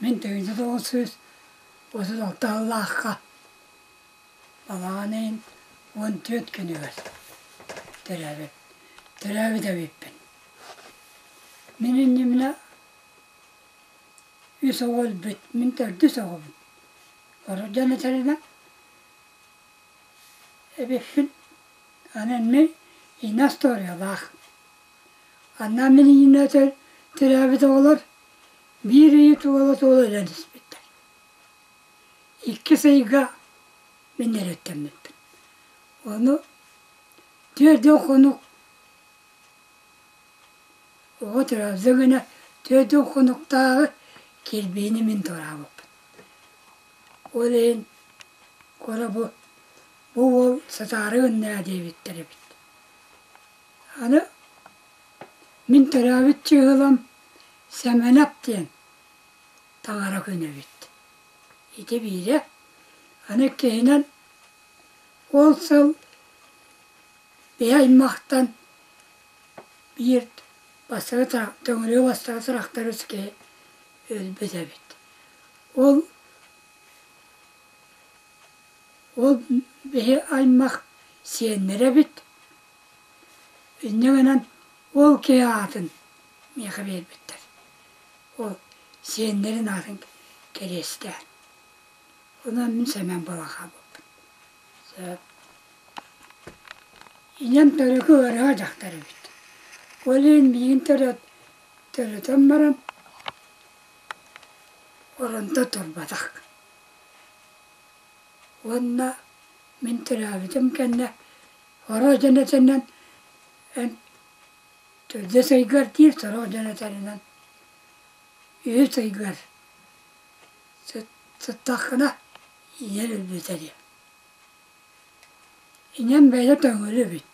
Мин 1936 сыллаахха балаҕан ыйын 14 күнүгэр төрөөбүт төрөөбүт эбиппин. Мин иннибинэ үс оҕо өлбүт, мин төрдүс оҕобун. Ордук дьон этэринэн эбиппин. Аны мин иннэ остуоруйалаах. Анна мин иннинэ төрөөбүт оҕолор биир ыйы туола-туола өлөн испиттэр. Иккис ыйга мин эрэттэммиппин. Ону 40 хонук оҕо төрөөбүтэ гына 40 хонуктааҕы кирбиини мин туораабыппын. Ол иһин куора бу бу уол сатаары гыннаа диэбиттэр эбит. Аны мин төрөөбүт чыыһылам Сэмэнэп диэн таҥара күнэ эбит. Ити биирэ. Аны иккиһинэн ол сыл биһи аймахтан биир бастакы Төҥүрүө бастакы тырахтарыс киһи өлбүт эбит. Ол ол биһи аймах сиэннэрэ эбит. Инньэ гынан ол киһи аатын миэхэ биэрбиттэр. Ол сиэннэрин аатын кэриэстээн. Онон мин Сэмэн буолан хаалбыппын. Сөп. Ийэм төрүкү ыарыһах дьахтар эбит. Ол иһин миигин төрөтөн баран оронто турбатах. Уонна мин төрөөбүтүм кэннэ Сорох дьон этэринэн эн төрдүс ыйгар диир, сорох дьон этэринэн үһүс ыйгар сыттаххына ийэр өлбүтэ диэн. Ийэм бэйэтэ төҥүлү эбит.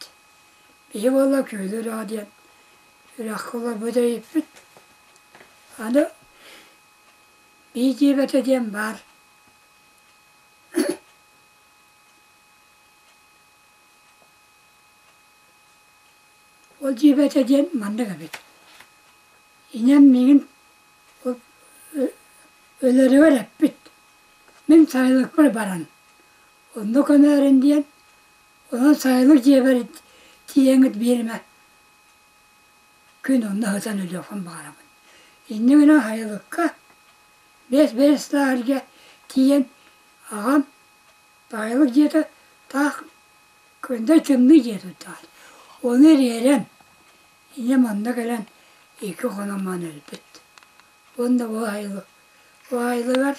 Биһи буолла Күөлү үрэҕэ диэн үрэххэ олорбут эбиппит. Аны бии дьиэбэтэ диэн баар. Ол дьиибэтэ диэн маннык эбит. Ийэм миигин өлөрүгэр эппит. Мин сайылыкпар баран, онно көмөөрүн диэн, онон сайылык дьиэбэр тиийэҥҥит биэримэ күн онно сытан өлүөхпүн баҕарабын. Инньэ гынан сайылыкка биэс-биэс лааҕырга тиийэн аҕам Баайылык дьиэтэ таах көндөй тымныы дьиэ турдаҕа. Ону ириэрэн, ийэм онно кэлэн икки хонон баран өлбүт. Уонна бу айылыгар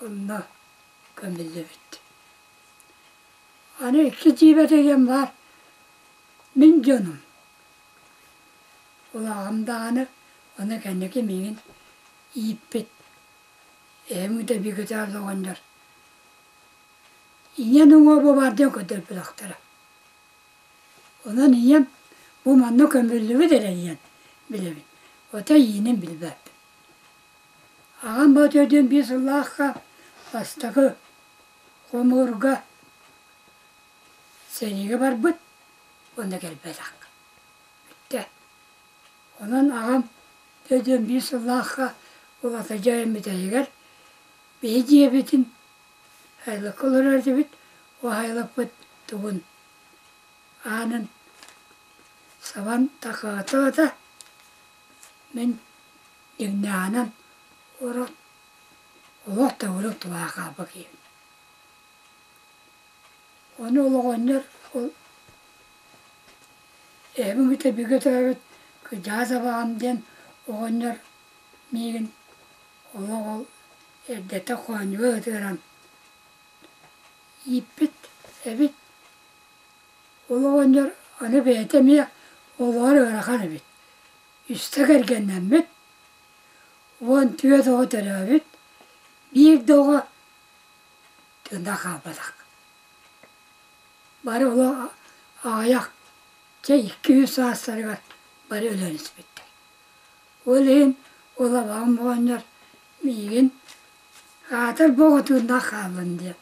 онно көмүллүбүт. Аны икки дьиибэтэ диэн баар мин дьонум. Ол аҕам даҕаны ону кэнники миигин ииппит. Эһэм ыта Бигэтээр оҕонньор Ийэн уҥуоҕа баар диэн көрдөрбөтөхтөрө. Онон ийэм бу манна көмүллүбүт эрэ диэн билэбин. Отой иинин билбэппин. Аҕам Боотур диэн биир сыллаахха бастакы хомуурга сэриигэ барбыт уонна кэлбэтэх. Бүттэ. Онон аҕам диэн биир сыллаахха улаата дьайан бүтэһигэр биһи дьиэбитин сайылыкка олорор этибит, ол сайылыкпыт тугун аанын сабан такаата мин дьиҥнээҕинэн урут олох да урут тулаайах хаалбыт киһибин. Ону ол оҕонньор ол эһэбин кытта бииргэ төрөөбүт кырдьаҕас абаҕам диэн оҕонньор миигин олох ол эрдэтэ хоонньуга ытыаран ииппит эбит. Ол оҕонньор аны бэйэтэ эмиэ олоҕор ыарахан эбит. Үстэ кэргэннэммит, 14 оҕо төрөөбүт, биир да оҕо тыыннаах хаалбатах. Бары олох аҕыйах, чэ икки-үс саастарыгар бары өлөн испиттэр. Ол иһин ол абаҕам оҕонньор миигин аатар бу оҕо тыыннаах хааллын диэн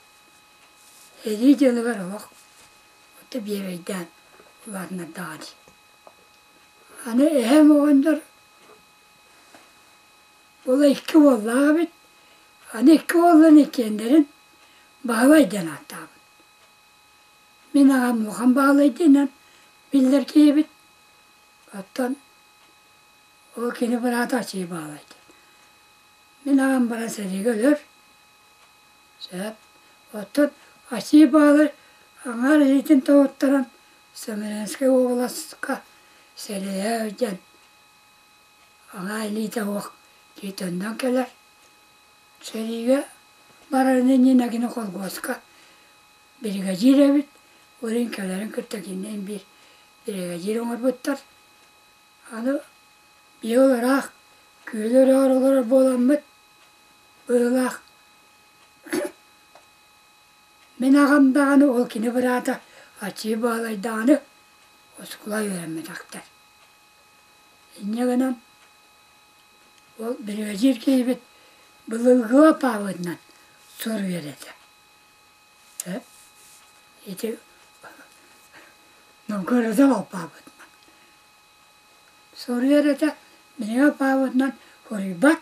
сэрии дьылыгар олох ото биэбэйдээн улаатыннардаҕа дии. Аны эһэм оҕонньор ол икки уоллаах эбит. Аны икки уолларын иккиэннэрин Баһылай диэн ааттаабыт. Мин аҕам Улахан Баһылай диэнэн биллэр киһибит. Оттон ол кини быраата Ачыы Баһылай диэн. Мин аҕам баран сэриигэ өлөр. Сөп. Оттон Ачыы Баһылай аҥаар илиитин тоһуттаран Смоленскай уобаласка сэриилэһэ сылдьан аҥаар илиитэ суох киһи төннөн кэлэр. Сэриигэ барарын иннинэ кини холкуоска биригэдьиир эбит, ол иһин кэлэрин кытта кинини биир биригэдьиир оҥорбуттар. Аны биһиги ыраах күөлү өрөөр олорор буоламмыт быһыылаах мин аҕам даҕаны ол кини быраата Аччыы Баһылай даҕаны оскуола үөрэммэтэхтэр. Инньэ гынан Ол биригэдьиир киһибит былыргы паабытынан суруйар этэ. Ити Новгородов алпаабытынан суруйар этэ, билиҥҥи алпаабытынан суруйбат.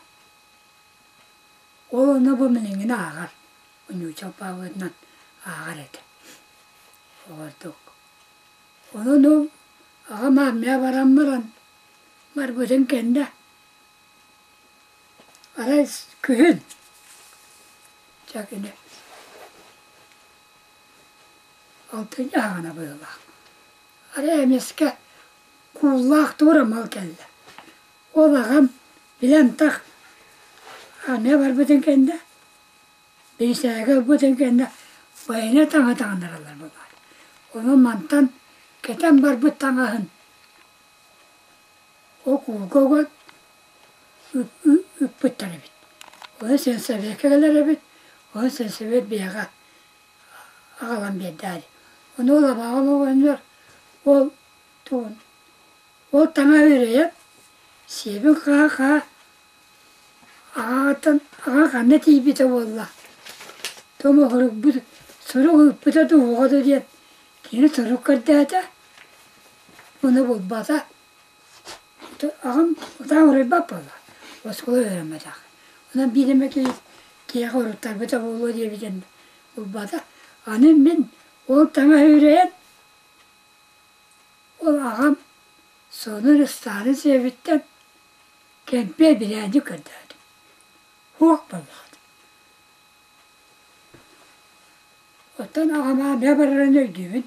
Ол онно бу билиҥҥини ааҕар, нуучча алпаабытынан ааҕар этэ. Оҕордук. Онон ол аҕам армия баран баран Барбытын кэннэ арай күһүн дьэ кини алтынньы аҕана быһыылаах арай эмискэ кууллаах туора мал кэллэ. Ол аҕам билэн тах армия барбытын кэннэ бирисээгэ ылбытын кэннэ байыаннай таҥаһы таҥыннараллар буоллаҕа. Онон мантан кэтэн барбыт таҥаһын Ол куулга уган ыыппыттар эбит. Ону сельсовекка кэлэр эбит, ону сельсовет биһиэхэ аҕалан биэрдээри. Ону ол абаҕам оҕонньор ол тугун ол таҥаһы үрэйэн сиэбин хаһа-хаһа аҕаҕыттан аҕа ханна тиийбитэ буолла томо сурук сурук ыыппыта дуу уоҕа дуу диэн кини сурук көрдөөтө Ону булбата. Аҕам утаа уруйбат буолла, оскуола үөрэммэтэх. Онон биир эмэ киһи киһиэхэ уруттарбыта буолуо диэбитин булбата. Аны мин ол таҥаһы үрэйэн, ол аҕам сонун ыстаанын сиэбиттэн кэмпиэ бирээнньик көрдөөтүм. Суох буоллаҕа. Оттон аҕам армия барарын өйдүүбүн,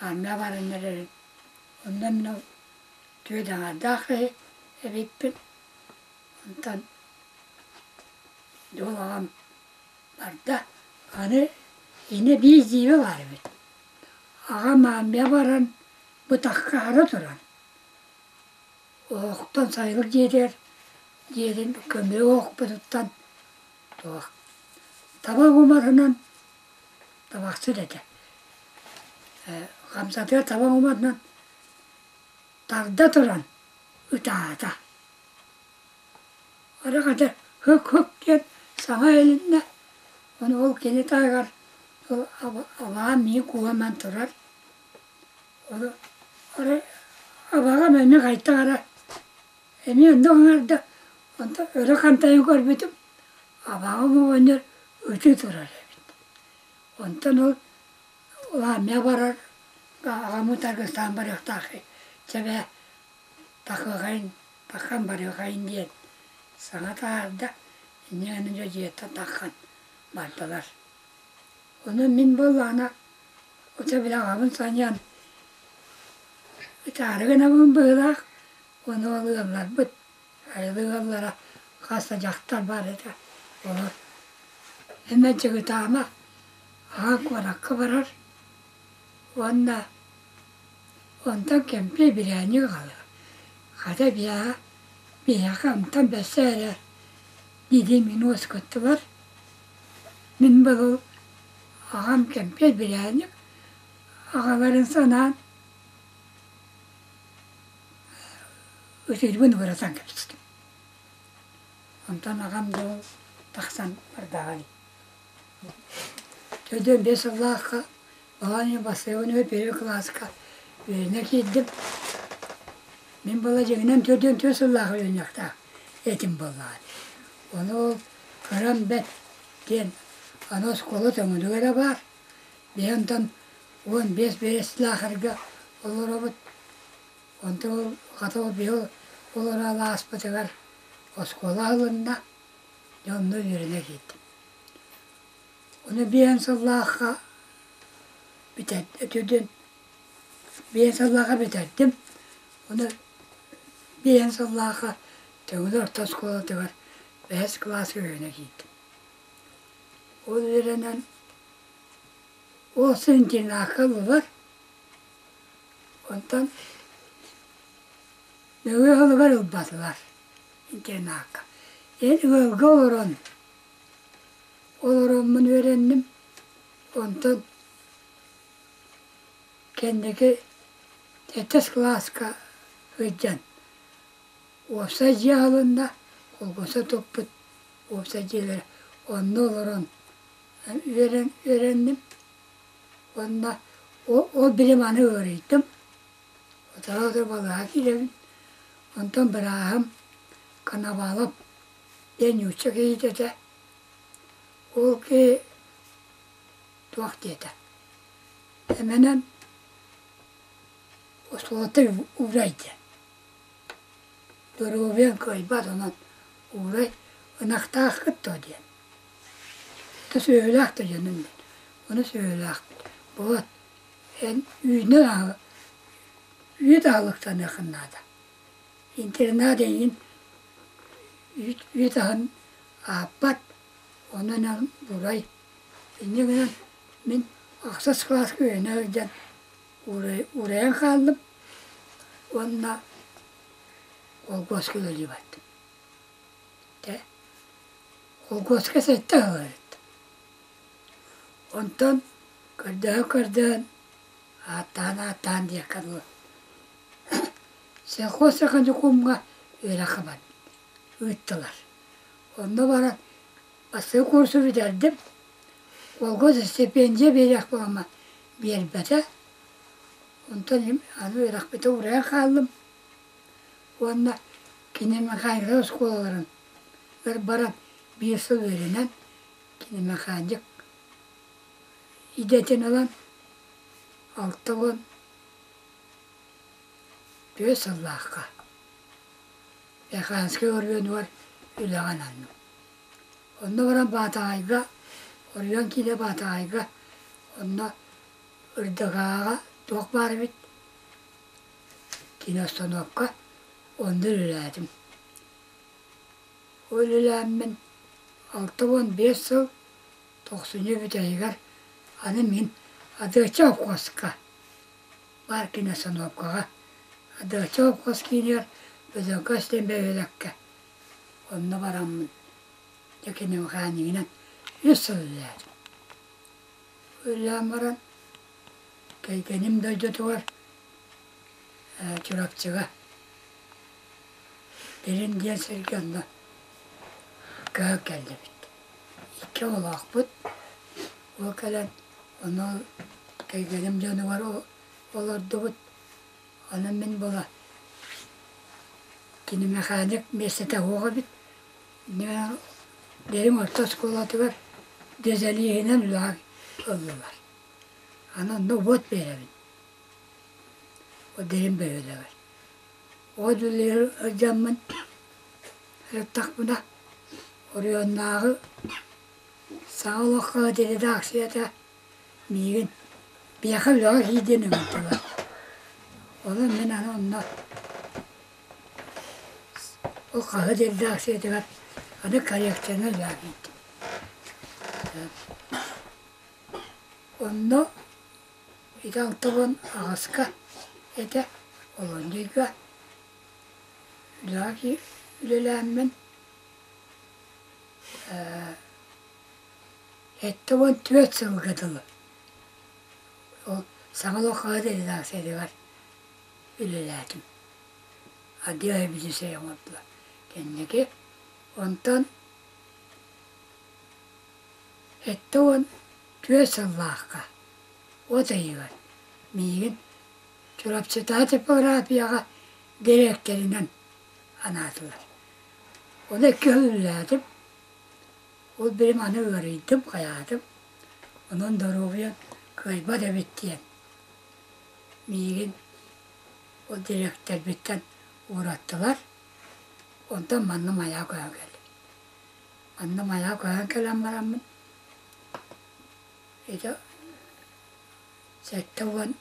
армия баран эрэрин. Онно мин ол түөрт аҥаардаах киһи эбиппин. Онтон дьол аҕам барда. Аны инньэ биир дьиибэ баар эбит. Аҕам армия баран бытаххаара туран оһохтон сайылык дьиэтигэр дьиэтин көмүөл оһохпутуттан туох табах уматынан табахсыт этэ хамсатыгар табах уматынан тарда туран ытаата арах этэ һык-һык диэн саҥа иһилиннэ ону ол кини таһыгар ол абаҕам миигин кууһан турар ону арай абаҕам эмиэ хайтах эрэ Эмиэ онно ыҥырда, онтон өрө хантайан көрбүтүм, абаҕам оҕонньор ытыы турар эбит. Онтон ол армия барар аҕам утаргыстаан барыахтаах чэ бээ тахыахайын таххан барыахайын диэн саҥа таһаарда, инньэ гынан дьэ дьиэттэн таххан бардылар. Ону мин буоллаҕына оччо били аҕабын санаан ытаары гынабын быһыылаах, Ону ол ыалларбыт, айылы ыаллара хас да дьахтар баар этэ. Олор эмэ Чыгытаама аҕа куоракка барар уонна онтон кэмпиэ бирээнньик аҕалар. Хата биһиэхэ биһиэхэ онтон бэссэ эрэ дии мин уоскуттулар. Мин былыр аҕам кэмпиэ бирээнньик аҕаларын санаан Ытыырбын ууратан кэбистим. Онтон аҕам дьол тахсан бардаҕай. Төдөн биэс сыллаахха Балаанньа Бастыйабын первый кылааска үөрэнэ киирдим. Мин буола дьиҥинэн 44 сыллаах үөрэнньэхтээх этим буоллаҕа. Ону ол кырам бэрт. диэн аны оскуола Төҥүлүгэ эрэ баар. Биһи онтон 15 биэрэстэлээхэргэ олоробут. Онтон ол хата ол биһи олорон ааспытыгар оскуола аһылынна, дьэ онно үөрэнэ киирдим. Ону биэһэн сыллаахха бүтэрдим, биэһэн сыллаахха бүтэрдим. Ону биэһэн сыллаахха Төҥүлү орто оскуолатыгар бэһис кылааска үөрэнэ киирдим. Ол үөрэнэн ол сыл интернакка ыллылар. Онтон нөҥүө сылыгар ылбатылар интернакка. Эн ыалга олорон олороммун үөрэнним. Онтон кэнники сэттис кылааска сылдьан уопсай дьиэ аһылынна, холкуоска туппут уопсай дьиэлэрэ онно олорон үөрэн үөрэнним уонна ол билим аны ыарыйдым. Сотору балыыһа киирэбин. Онтон бырааһым Коновалов диэн нуучча киһитэ этэ. Ол киһи туох диэтэ, эмэнэн оскуолаттан уурай диэн. Доруобуйаҥ кыайбат, онон уурай, ынахтааххыт дуо диэн. Хата сүөһүлээх да дьонум мин. Ону сүөһүлээхпит. Вот эн үүнэн аһы үүт аһылыктаныаххын наада. Интернат эйигин үүт, үүт аһын аһаппат, онон эн бурай. Инньэ гынан мин ахсыс кылааска үөрэнэ сылдьан уурайан хааллым уонна холкуоска үлэлии бардым. Дьэ, холкуоска сэттэ сыл эбит. Онтон көрдөһөн-көрдөһөн, ааттаан-ааттаан диэххэ дылы, сельхоз Сахадьукумҥа үөрэххэ бардым, ыыттылар. Онно баран бастакы курсу бүтэрдим. Холкуос стипендия биэриэх буолама биэрбэтэ. Онтон аны үөрэхпитин уурайан хааллым уонна киномеханика оскуолаларын баран биир сыл үөрэнэн киномеханик идэтин ылан 64 сыллаахха Механскай оройуонугар үлэҕэ ананным. Онно баран Баатаҕайга, оройуон киинэ Баатаҕайга, онно Ырдакааҕа туох баар эбит киноустановка, онно үлэлээтим. Ол үлэлээммин 65 сыл тохсунньу бүтэһигэр аны мин Адыаччы холкуоска баар киноустановкаҕа Адыаччы холкуос киинигэр Бөдөҥкөс диэн бөһүөлэккэ онно бараммын дьэ киномеханикынан үс сыл үлэлээтим. Үлэлээн баран кэргэним дойдутугар Чурапчыга Дириҥ диэн сиргэ онно көһөн кэллибит. Икки оҕолоохпут. Ол кэлэн ону кэргэним дьонугар олордубут. Онон мин буола киномеханик миэстэтэ суох эбит. Дириҥ орто оскуолатыгар дизелииһинэн үлэҕэ ыллылар. Аны онно уот биэрэбин. Ол Дириҥ бөһүөлэгэр. Ол үлэлиир сылдьаммын сырыттахпына оройуоннааҕы Саҥа олоххо редакцията миигин биһиэхэ үлэҕэ киир диэн ыҥырдылар. Онон мин аны онно ол хаһыат редакциятыгар аны коррекцияны үлэҕэ киирдим. Онно ити 68-ка этэ олунньуйга үлэҕэ үлэлээммин 74 сылга дылы ол саҥа олоххо редакциятыгар үлэлээтим. Отдел режиссера оҥордулар кэнники. Онтон 74 сыллаахха от ыйыгар миигин Чурапчытааҕы типографияҕа дириэктэринэн анаатылар. Ону икки сыл үлэлээтим. Ол били аны ыарыйдым, хайаатым, онон доруобуйам кыайбат эбит диэн миигин ол дириэктэрбиттэн уураттылар. Онтон манна Майаҕа көһөн кэллим. Манна Майаҕа көһөн кэлэн бараммын ити 76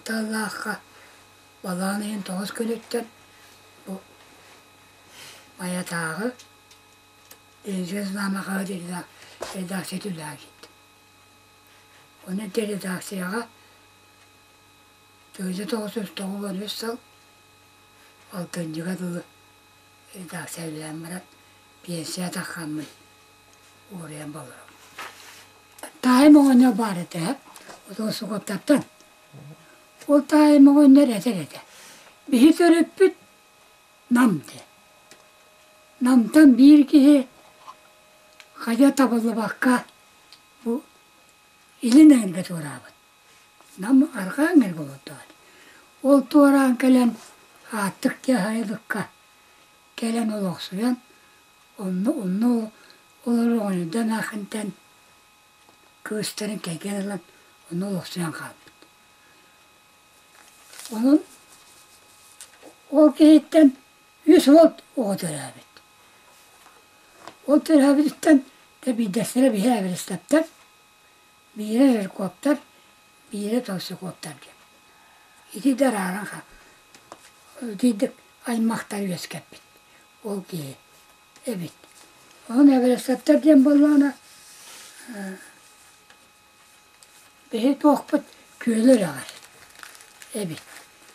сыллаахха балаҕан ыйын 9 күнүттэн бу Майатааҕы Ленскэй Знамя хаһыат редакцията үлэҕэ киирдим. Ону ити редакцияҕа 1993 сыл алтынньыга дылы редакция үлэлээн баран пенсия таххаммын уурайан болоробун. Таайым оҕонньор баар этэ, Сухоптартан. Ол таайым оҕонньор этэр этэ: «Биһи төрүппүт Нам диэн. Намтан биир киһи хайа табыллыбакка бу илин эҥэргэ туораабыт. Нам арҕаа эҥэргэ олордоҕо. Ол туораан кэлэн ааттык диэн сайылыкка кэлэн олохсуйан онно онно олорор оҕонньордон аахынтан кыыстарын кэргэн ылан онно олохсуйан хаалбыт. Онон ол киһиттэн үс уол оҕо төрөөбүт. Ол төрөөбүтүттэн дьэ биирдэстэрэ биһи Эверестаптар, биирэ Жирковтар, биирэ Толстяковтар диэн. Ити да арааран итинник аймахтар үөскэппит ол киһи эбит. Онон Эверестаптар диэн буоллаҕына Биһи туохпут күөлү үрэҕэр эбит.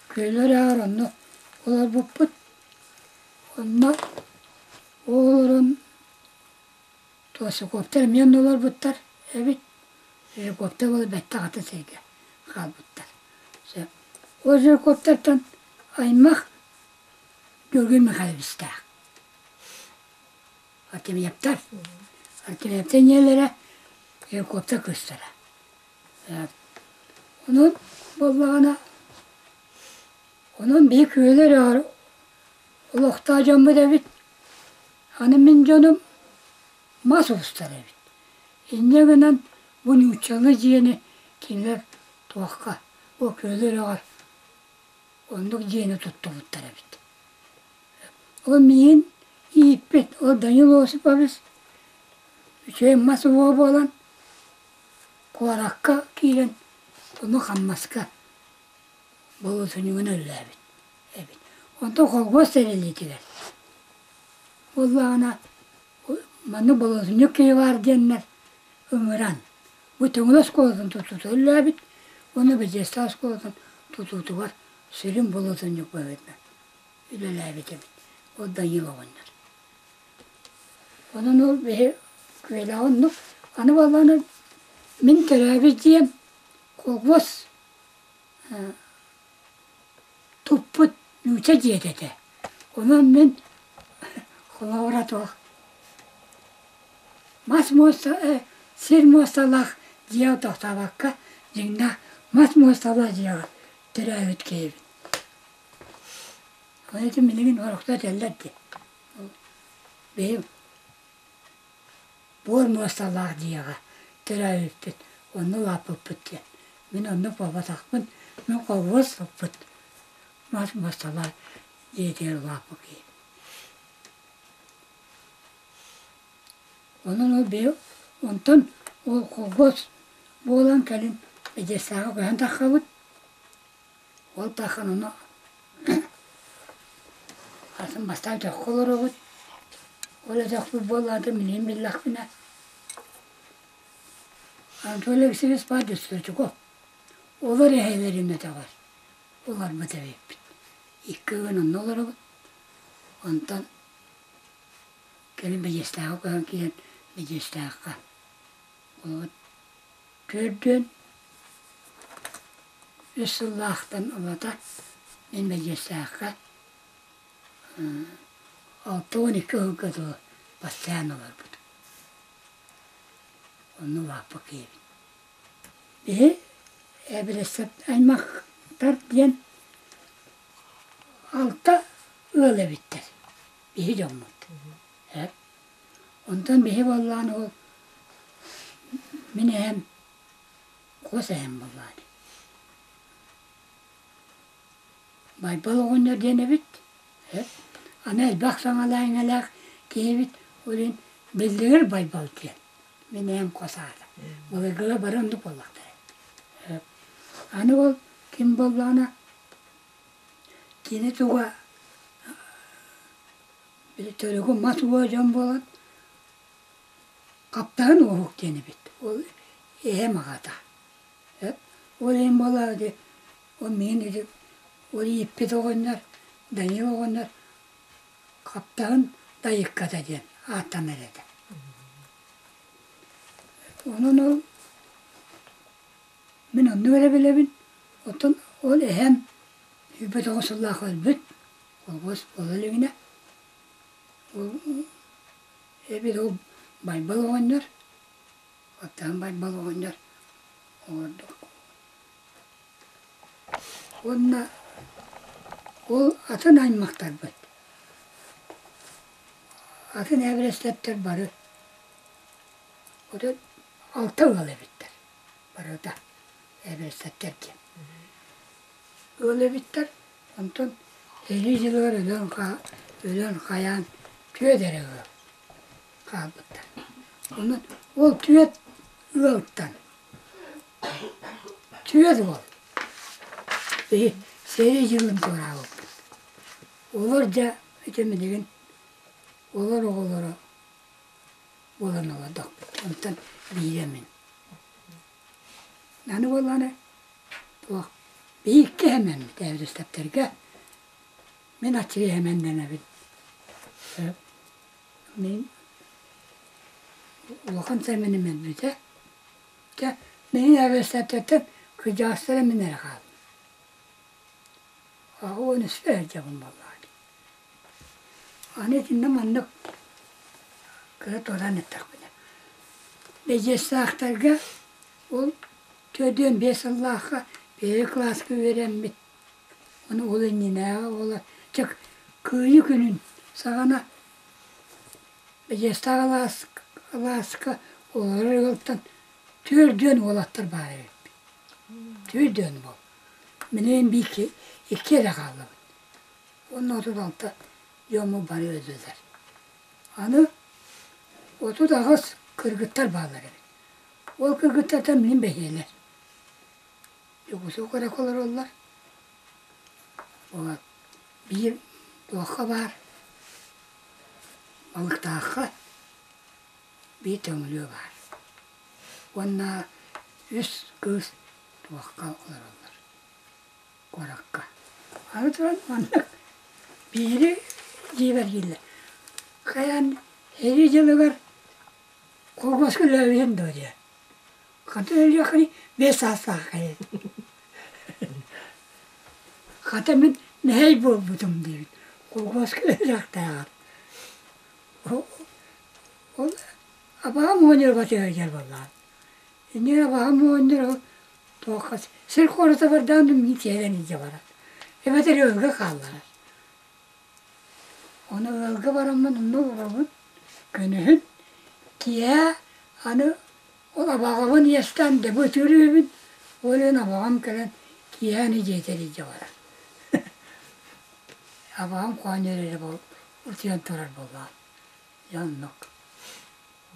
Күөлү үрэҕэр онно олорбуппут. Онно ол олорон Толстяковтар эмиэ онно олорбуттар эбит. Жирковтар буола бэттэх атын сиргэ хаалбыттар. Сөп. Ол Жирковтартан аймах Георгий Михайловичтаах. Артемьевтар. Артемьевтар ийэлэрэ Жирковтар кыыстара. Онон буоллаҕына онон биһи күөлү үрэҕэр олохтоох дьоммут эбит. Аны мин дьонум мас уустара эбит. Инньэ гынан бу нууччалыы дьиэни кинилэр туохха ол күөлү үрэҕэр оннук дьиэни туттубуттар эбит. Ол миигин ииппит, ол Данил Осипович үчүгэй мас уоҕа буолан куоракка киирэн ону хамнаска болуотунньугун өллөөбүт эбит. Онтон холкуос тэриллиитигэр буоллаҕына маннык болуотунньук киһи баар диэннэр ыҥыран бу Төҥүлү оскуолатын тутуута өллөөбүт уонна Бэдьиэстээх оскуолатын тутуутугар сүрүн болуотунньук быһыытынан үлэлээбит эбит. Ол Данил оҕонньор. Онон ол биһи күөлэҕэ оннук. Аны буоллаҕына мин төрөөбүт дьиэм колхоз туппут нуучча дьиэтэ этэ. Онон мин холобура туох мас муоста сир муосталаах дьиэҕэ тохтообокко дьиҥнээх мас муосталаах дьиэҕэ төрөөбүт киһибин. Ол ити билигин орохто этэллэр дии. Биһи буор муосталаах дьиэҕэ төрөөбүппүт, онно улааппыппыт диэн. Мин оннук буолбатахпын, мин колхуос туппут мас муосталаах дьиэтигэр улааппыт киһи. Онон ол биһи онтон ол колхуос буолан кэлин Одессаҕа көһөн таххабыт. Ол таххан ону атын бастаан өтөххө олоробут. Ол өтөхпүт буоллаҕына билигин биллэхпинэ Анатолий Алексеевич Павлович олор эһэлэрин өтөҕөр олорбут эбиппит. Икки күн онно олоробут. Онтон кэлин Бэдьиэстээххэ көһөн киирэн Бэдьиэстээххэ олорбут. Төрдүөн үс сыллаахтан ылата мин Бэдьиэстээххэ 62 сылга дылы бастаан олорбутум. Онно улааппыт киһибин. Биһи эбирэссэп аймахтар диэн алта ыал эбиттэр биһи дьоммут. Эр. Онтон биһи буоллаҕына ол мин эһэм хос эһэм буоллаҕа дии. Байбал оҕонньор диэн эбит. Аны элбэх саҥалаах-иҥэлээх киһибит ол иһин биллигир Байбал диэн. Мин эһэм хос аата. Былыргыга бары оннук буоллахтара. Аны ол ким буоллаҕына кини туга били төрүкү мас уо дьон буолан Хаптаһын Уоһук диэн эбит. Ол эһэм аҕата. Ол иһин буолла ити ол миигин ити ол ииппит оҕонньор Данил оҕонньор Хаптаһын Дайыкката диэн ааттанар этэ. Онон ол мин оннук эрэ билэбин. Оттон ол эһэм 29 сыллаах өлбүт. Холкуос буола илигинэ. Ол эбит ол Байбал оҕонньор Оттон Байбал оҕонньор оҥордук. Уонна ол атын аймахтарбыт, атын эбирэстэптэр бары 36 ыал эбиттэр барыта эбирэстэптэр диэн. Ыал эбиттэр, онтон сэрии дьылыгар өлөн, өлөн хайаан түөрт эрэ ыал хаалбыттар. Онон ол түөрт ыалтан түөрт уол биһи сэрии дьылын туораабыппыт. Олор дьэ ити билигин олор оҕолоро буолан олордохпут. Онтон биирэ мин. Аны буоллаҕына туох биһи икки эһэммит эбирэстэптэргэ мин аччыгый эһэмэннэнэбин. Мин улахан сэмэним өлбүтэ. Дьэ, мин эбэстэптэртэн кырдьаҕастара мин эрэ хааллым. 83 сылдьабын буоллаҕа дии. Аны итиннэ маннык кыра туораан эттэхпинэ, Бэдьиэстэхтэргэ ол 45 сыллаахха первый кылааска үөрэммит Ону ол иннинээҕи уола чэ Кыайыы күнүн саҕана Бэдьиэстээх алааска олорор ыалтан түөрдүөн уолаттар баар эбиппит. Түөрдүөн буол. Миниин биир икки эрэ хааллыбыт. Уонна 36 дьоммут бары өллүлэр. Аны 38 кыргыттар бааллар эбит. Ол кыргыттартан мин бэһиэлэр. Дьокуускай куоракка олороллор. Вот. Биир туохха баар, Балыктаахха биир төҥүлүө баар. Уонна үс кыыс туохха олороллор, куоракка. Аны туран маннык биири дьиибэргииллэр. Хайаан сэрии дьылыгар холкуоска үлэлээбитим дуо диэн. Хата өлүөххүнүй биэс саастаах кэлин. Хата мин мэһэй буолбутум диэбит. Холкуоска үөрэхтээҕэр. Ол абаҕам оҕонньор батыһа буоллаҕа. Иннигэр абаҕам оҕонньор ол туохха сир куората бардаан мин тиэрэн илдьэ барар. Эбэтэр ыалга хаалларар. Ону ыалга бараммын онно олоробун. Күнүһүн киэһэ аны Ол абаҕабын иэстээн дэбэ ытыыр үһүбүн, ол иһин абаҕам кэлэн киэһээни дьиэтигэр илдьэ барар. Абаҕам хоонньор эрэ утуйан турар буоллаҕа. Дьэ оннук.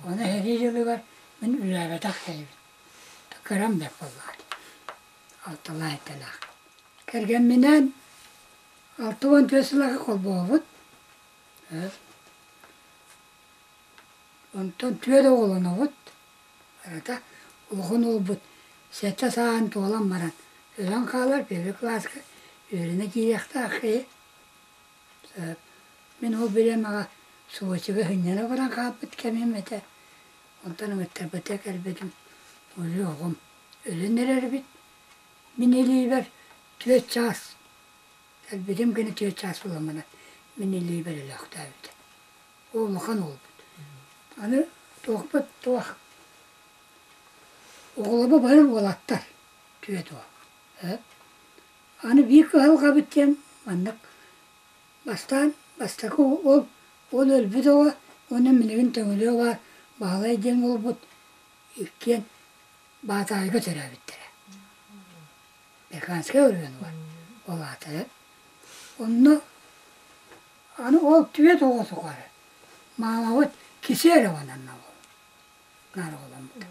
Ону сэрии дьылыгар мин үлэлээбэтэх киһибин. Кырам бэрт буоллаҕа дии. Алталаах сэттэлээх. Кэргэмминээн 64 сыллаахха холбообут. Онтон түөрт оҕолонобут, барыта улахан уолбут сэттэ сааһын туолан баран өлөн хаалар, первый кылааска үөрэнэ киириэхтээх киһи. Мин ол бириэмэҕэ Сочига сынньана баран хаалбыт кэмим этэ. Онтон ыҥыттарбыта кэлбитим, өлүү оҕом өлөн эрэр эбит. Мин илиибэр түөрт чаас кэлбитим гына түөрт чаас буоламмына мин илиибэр өлөөхтөөбүтэ. Улахан уолбут. Аны туохпут туох оҕолорбут бары уолаттар түөрт уол. Аны биир кыһалҕабыт диэн маннык бастаан бастакы уол ол өлбүт оҕо Уонна билигин Төҥүлүө баар Баһылай диэн уолбут иккиэн Баатаайга төрөөбүттэрэ. Беканскай оройуонугар ол аата. Онно аны ол түөрт оҕо тухары маамабыт Кисерованан наар оҕоломмута.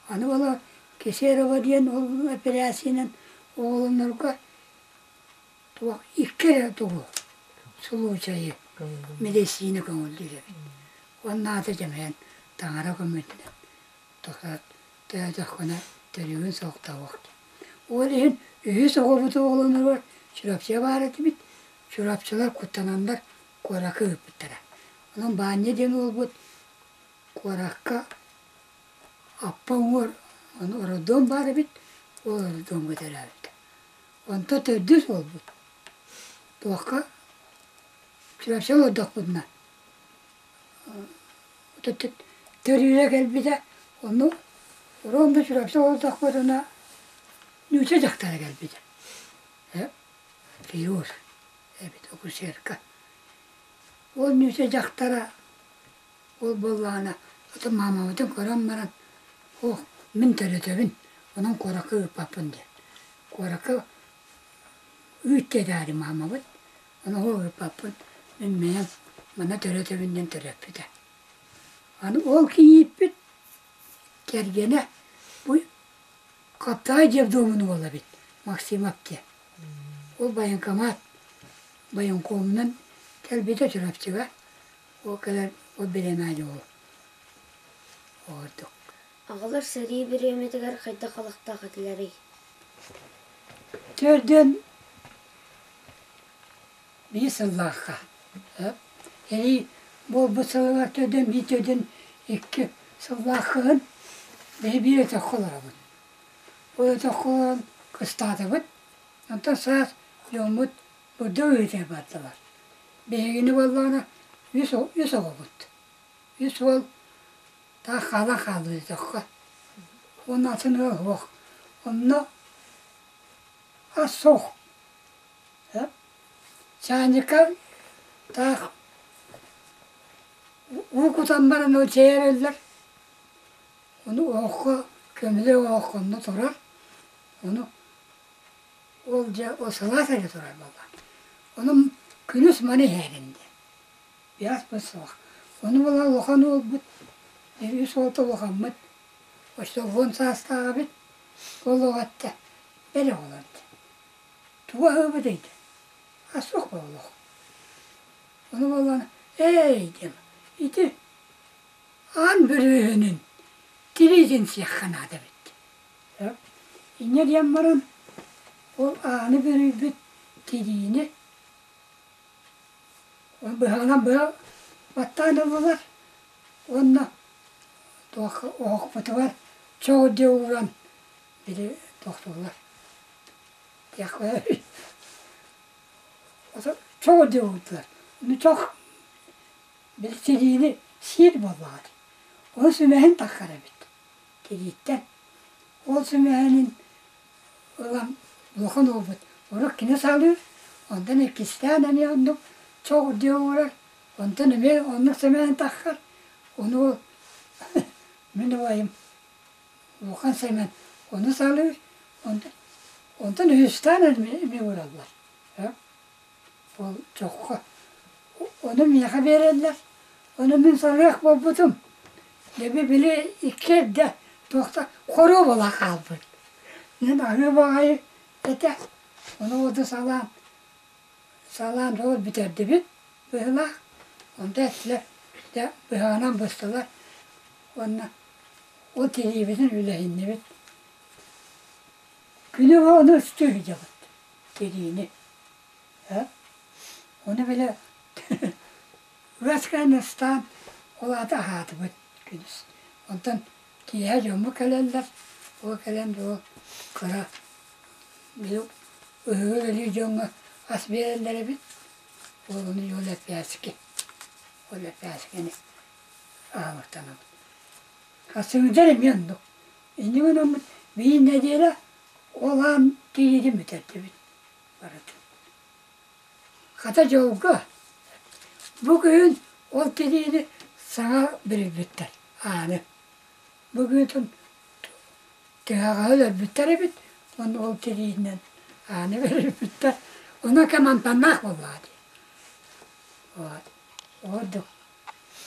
Аны ол Кисерова диэн ол эпэрээссийэнэн оҕолонорго туох икки эрэ тугу случайы медицина көҥүллүүр эбит. Уонна аата дьэмэйэн таҥара көмөтүнэн Төһөтөххүнэ төрүүгүн суохтаабыт. Ол иһин үһүс оҕобут оҕолоноругар Чурапчыга баар этибит. Чурапчылар куттананнар куоракка ыыппыттара. Онон Баанньа диэн уолбут куоракка Аппа уҥуор ону роддом баар эбит, ол роддомҥа төрөөбүтэ. Онтон төрдүс уолбут туохха Чурапчыга олордохпутуна Төрүүрэ кэлбитэ, ону ровно Чурапчы олордохпутуна нуучча дьахтара кэлбитэ. Фируз эбит акушерка. Ол нуучча дьахтара ол буоллаҕына атын маамабытын көрөн баран ох мин төрөтөбүн, онон куоракка ыыппаппын диэн. Куоракка ыыт диэтээри маамабыт Ону ыыппаппын, мин бэйэм манна төрөтөбүн диэн төрөппүтэ. Аны ол кийииппит кэргэнэ бу Хаптаҕай детдомун уола эбит Максимов диэн. Ол военкомат военкомунан кэлбитэ Чурапчыга. Ол кэлэн ол бириэмэни ол ордук. Аҕалар сэрии бириэмэтигэр хайдах олохтоох этилэрий? Төрдүөн биир сыллаахха Эрий буолбут сылыгар төрдүөн биир төрдүөн икки сыллаах кыһын биһи биир өтөххө олоробут. Ол өтөххө олорон кыстаатыбыт. Онтон саас дьоммут бурдук ыытыа бардылар. Биһигини буоллаҕына үс, үс оҕобут. Үс уол таах хаалан хаалбыт өтөххө. Уонна атын ыал суох. Онно ас суох. Чаанньыкка таах уу кутан баран ол чэй эрэллэр. Ону оһоххо көмүлүөк оһох онно турар. Ону ол дьэ ол сылаас эрэ турар буоллаҕа. Ону күнүс маны иһэрин диэн. Биаспыт суох. Ону буолан улахан уолбут, үс уолта улахаммыт, өссө уон саастаах эбит. Ол оҕо этэ бэл оҕолор диэн. Тугу аһыыбытый диэн. А суох буолуох. Ону буоллаҕына ээй диэн ити аан бүрүөһүнүн тириитин сиэххэ наада эбит. Инньэ диэн баран ол ааны бүрүйбүт тириини быһаҕынан быһа баттаан ыллылар уонна туох оһохпутугар чоҕу диэ ууран били тохтууллар чоҕу диэ уурдулар ону чох били тириини сиир буоллаҕа дии ону сүмэһин таххар эбит тирииттэн ол сүмэһинин ылан улахан уолбут урут кини салыыр онтон иккистээн эмиэ оннук чоҕу диэ уурар онтон эмиэ оннук сэмээн таххар ону ол мин убайым Улахан Сэмэн ону салыыр онтон онтон үһүстээн эмиэ уураллар ол чоххо ону миэхэ биэрэллэр ону мин салыах буолбутум дьэби били икки эрдэ туохта хоруо буола хаалбыт мин аһыы баҕайы этэ ону оду салаан салаан ол бүтэрдибит быһыылаах онто этилэр дьэ быһаҕынан быстылар уонна ол тириибитин үлэһиннибит күнү ону үстүү сылдьабыт тириини ону били ыаскаан ыстаан ол аата аһаатыбыт күнүс онтон киэһэ дьоммут кэлэллэр ол кэлэн ол кыра били ыһыгы өлүү дьоҥҥо ас биэрэллэр эбит ол ону ол эппээски ол эппээскини аһылыктанабыт Хасыҥдьар эмиэ оннук. Инньэ гынаммыт биир нэдиэлэ ол аан тиийиитин бүтэрдибит барытын. Хата дьолго, бу күһүн Ол тириини саҥа бүрүйбүттэр ааны. Бүгүн тыһаҕаһы өлөрбүттэр эбит уонна ол тириинэн ааны бүрүйбүттэр. Онон кэм амтаннаах буоллаҕа дии. Вот. Ордук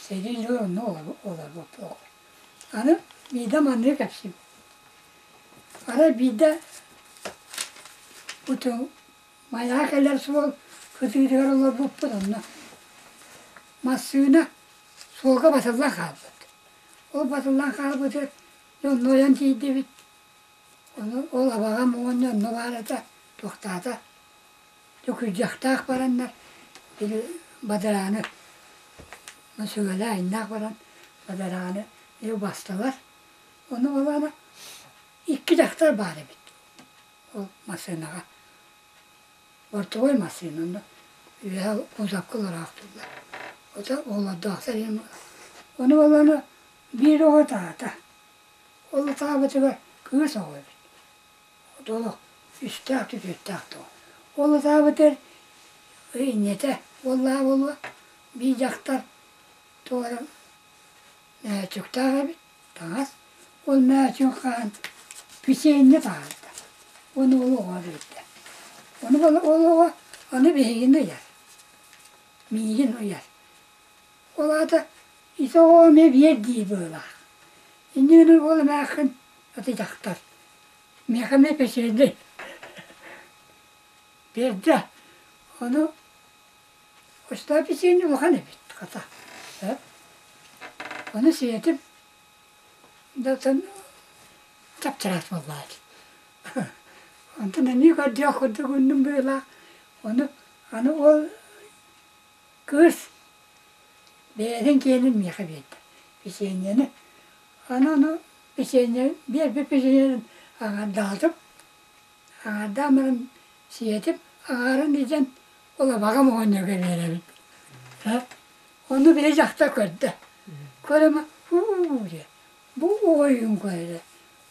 сэрии дьыл онно олорбуппут. Аны биирдэ манныгы кэпсиим. Арай биирдэ бу Майаҕа кэлэр суол кытыытыгар олорбуппут онно массыына суолга батыллан хаалбыт. Ол батыллан хаалбытыгар дьэ онно ойон тиийдибит. Ону ол абаҕам уонна онно баар этэ, туохтаата. Дьэ күрдьэхтээх бараннар били бадарааны сүгэлээх айаннаах баран бадарааны бастылар. Ону буоллаҕына икки дьахтар баар эбит ол массыынаҕа. Бортовой массыына онно үөһэ кузовка олороохтууллар. Ото оҕолордоохтор иһин Ону буоллаҕына биир оҕо ытаата. Ол ытаабытыгар кыыс оҕо эбит. Олох үстээх түтүөттээх да Ол ытаабытыгар инньэтэ буоллаҕа буолуо биир дьахтар туох эрэ мээчүктээх эбит таҥас ол мээчүк хаан печенье таһаарда уонна ол оҕоҕо биэрдэ ону ол оҕо аны биһигини ыйар миигин ыйар ол аата ити оҕо эмиэ биэр дии быһыылаах инньэ гынан ол эмээххин ити дьахтар миэхэ эмиэ печенье биэрдэ ону Устаа печенье улахан эбит хата ону сиэтим да оттон чап-чараас буоллаҕа дии онтон эмиэ көрдүөх курдук гынным быһыылаах ону аны ол кыыс бэйэтин киэнин миэхэ биэрдэ печеньени аны ону печенье биэрбит печеньетин аҥардаатым Аҥаардаан баран сиэтим, аҥаарын илдьэн ол абаҕам оҕонньорго биэрэбин. Ону били дьахтар көрдө. Көрөмө һуу диэ, бу оҕойуун көрө,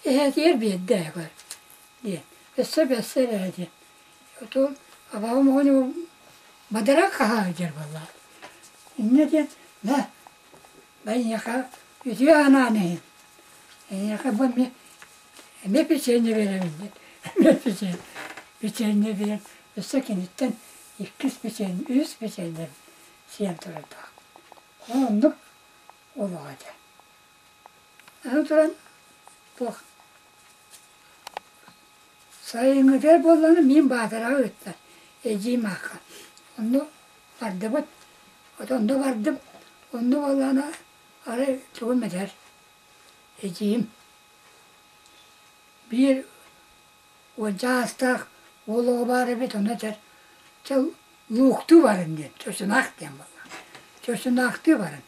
эһээтигэр биэрдэ ээ көр диэн. Өссө бэссэ эрэ диэн. Отон абаҕам оҕонньор бадаран хаһаа сылдьар буоллаҕа. Инньэ диэн, мэ, эйиэхэ үтүө анаан иһин. Эйиэхэ бу эмиэ Эмиэ печенье биэрэбин диэн эмиэ печенье печенье биэрэн өссө киниттэн иккис печенье үһүс печенье сиэн турардаах. Ол оннук олох этэ. Аны туран туох сайыҥҥытыгар буоллаҕына миин Баатараҕа ыытта эдьиийим аахха. Онно бардыбыт. Вот онно бардым. Онно буоллаҕына арай тугум этэр эдьиийим Биир уонча аастаах уол оҕо баар эбит, ону этэр, чэ лууктуу барын диэн, чочунаах диэн буолла. Чочунаахтыы барын.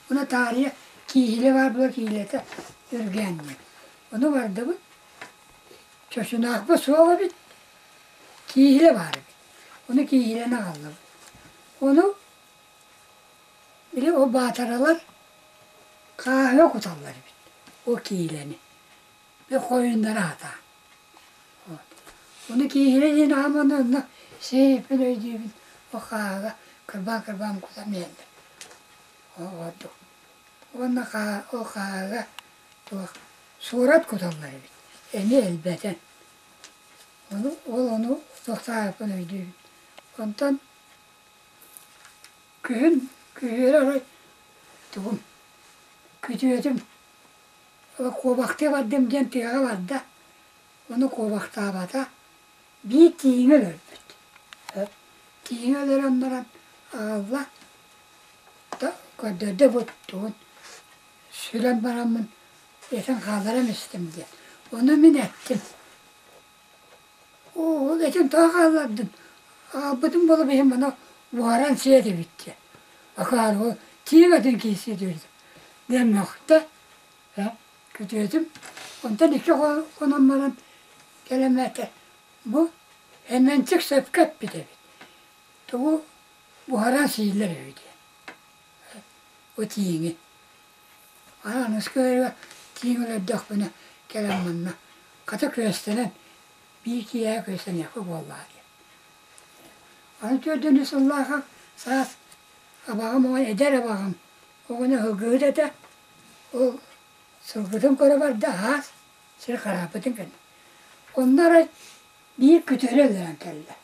Ону таарыйа кииһилэ баар буола кииһилэтэ үргээн диэн. Ону бардыбыт, чочунаахпыт суох эбит, кииһилэ баар эбит. Ону кииһилэни аҕаллыбыт. Ону били ол баатаралар Хааһыга куталлар эбит ол киилэни хойуннара сатаан Ону кииһилэ диэн аҕам онно онно сиэйиппин өйдүүбүн ол хааһыга кырбаан-кырбаан кутан иһэллэр ордук Уонна ол хааһыга туох суорат куталлар эбит эмиэ элбэтэн Ону ол ону туохтаабыппын өйдүүбүн Онтон Күһүн күһүөрү арай тугум күтүөтүм куобахтыы бардым диэн тыаҕа барда, ону куобахтаабата, биир тииҥи өлөрбүт. Тииҥи өлөрөн баран аҕалла, көрдөрдө бу тугун сүлэн бараммын этин хаалларан истим диэн. Ону мин эттим. Ол этин тоҕо хааллардын, аҕалбытым буола биһи маны буһаран сиэтибит диэн. Акаары ол тииҥ атын киирсиэ диэбитим. Диэн мөхтө, күтүөтүм. Онтон икки хонон баран кэлэн этэ, бу Эмэнчик сөпкө эппит эбит. Тугу буһаран сииллэр үһү диэн. Бу тииҥи. Аныгыскы ыарыыга тииҥ өлөрдөхпүнэ кэлэн манна хата күөстэнэн биир киэһэ күөстэниэххэ буоллаҕа диэн. Аны төрдүнү сыллаахха саас Абаҕам оҕо эдэр абаҕам оҕону сылгыһыт этэ. Ол сылгытын көрө барда аһаас сир харааппытын кэннэ. Онно арай биир күтүрү өлөрөн кэллэ.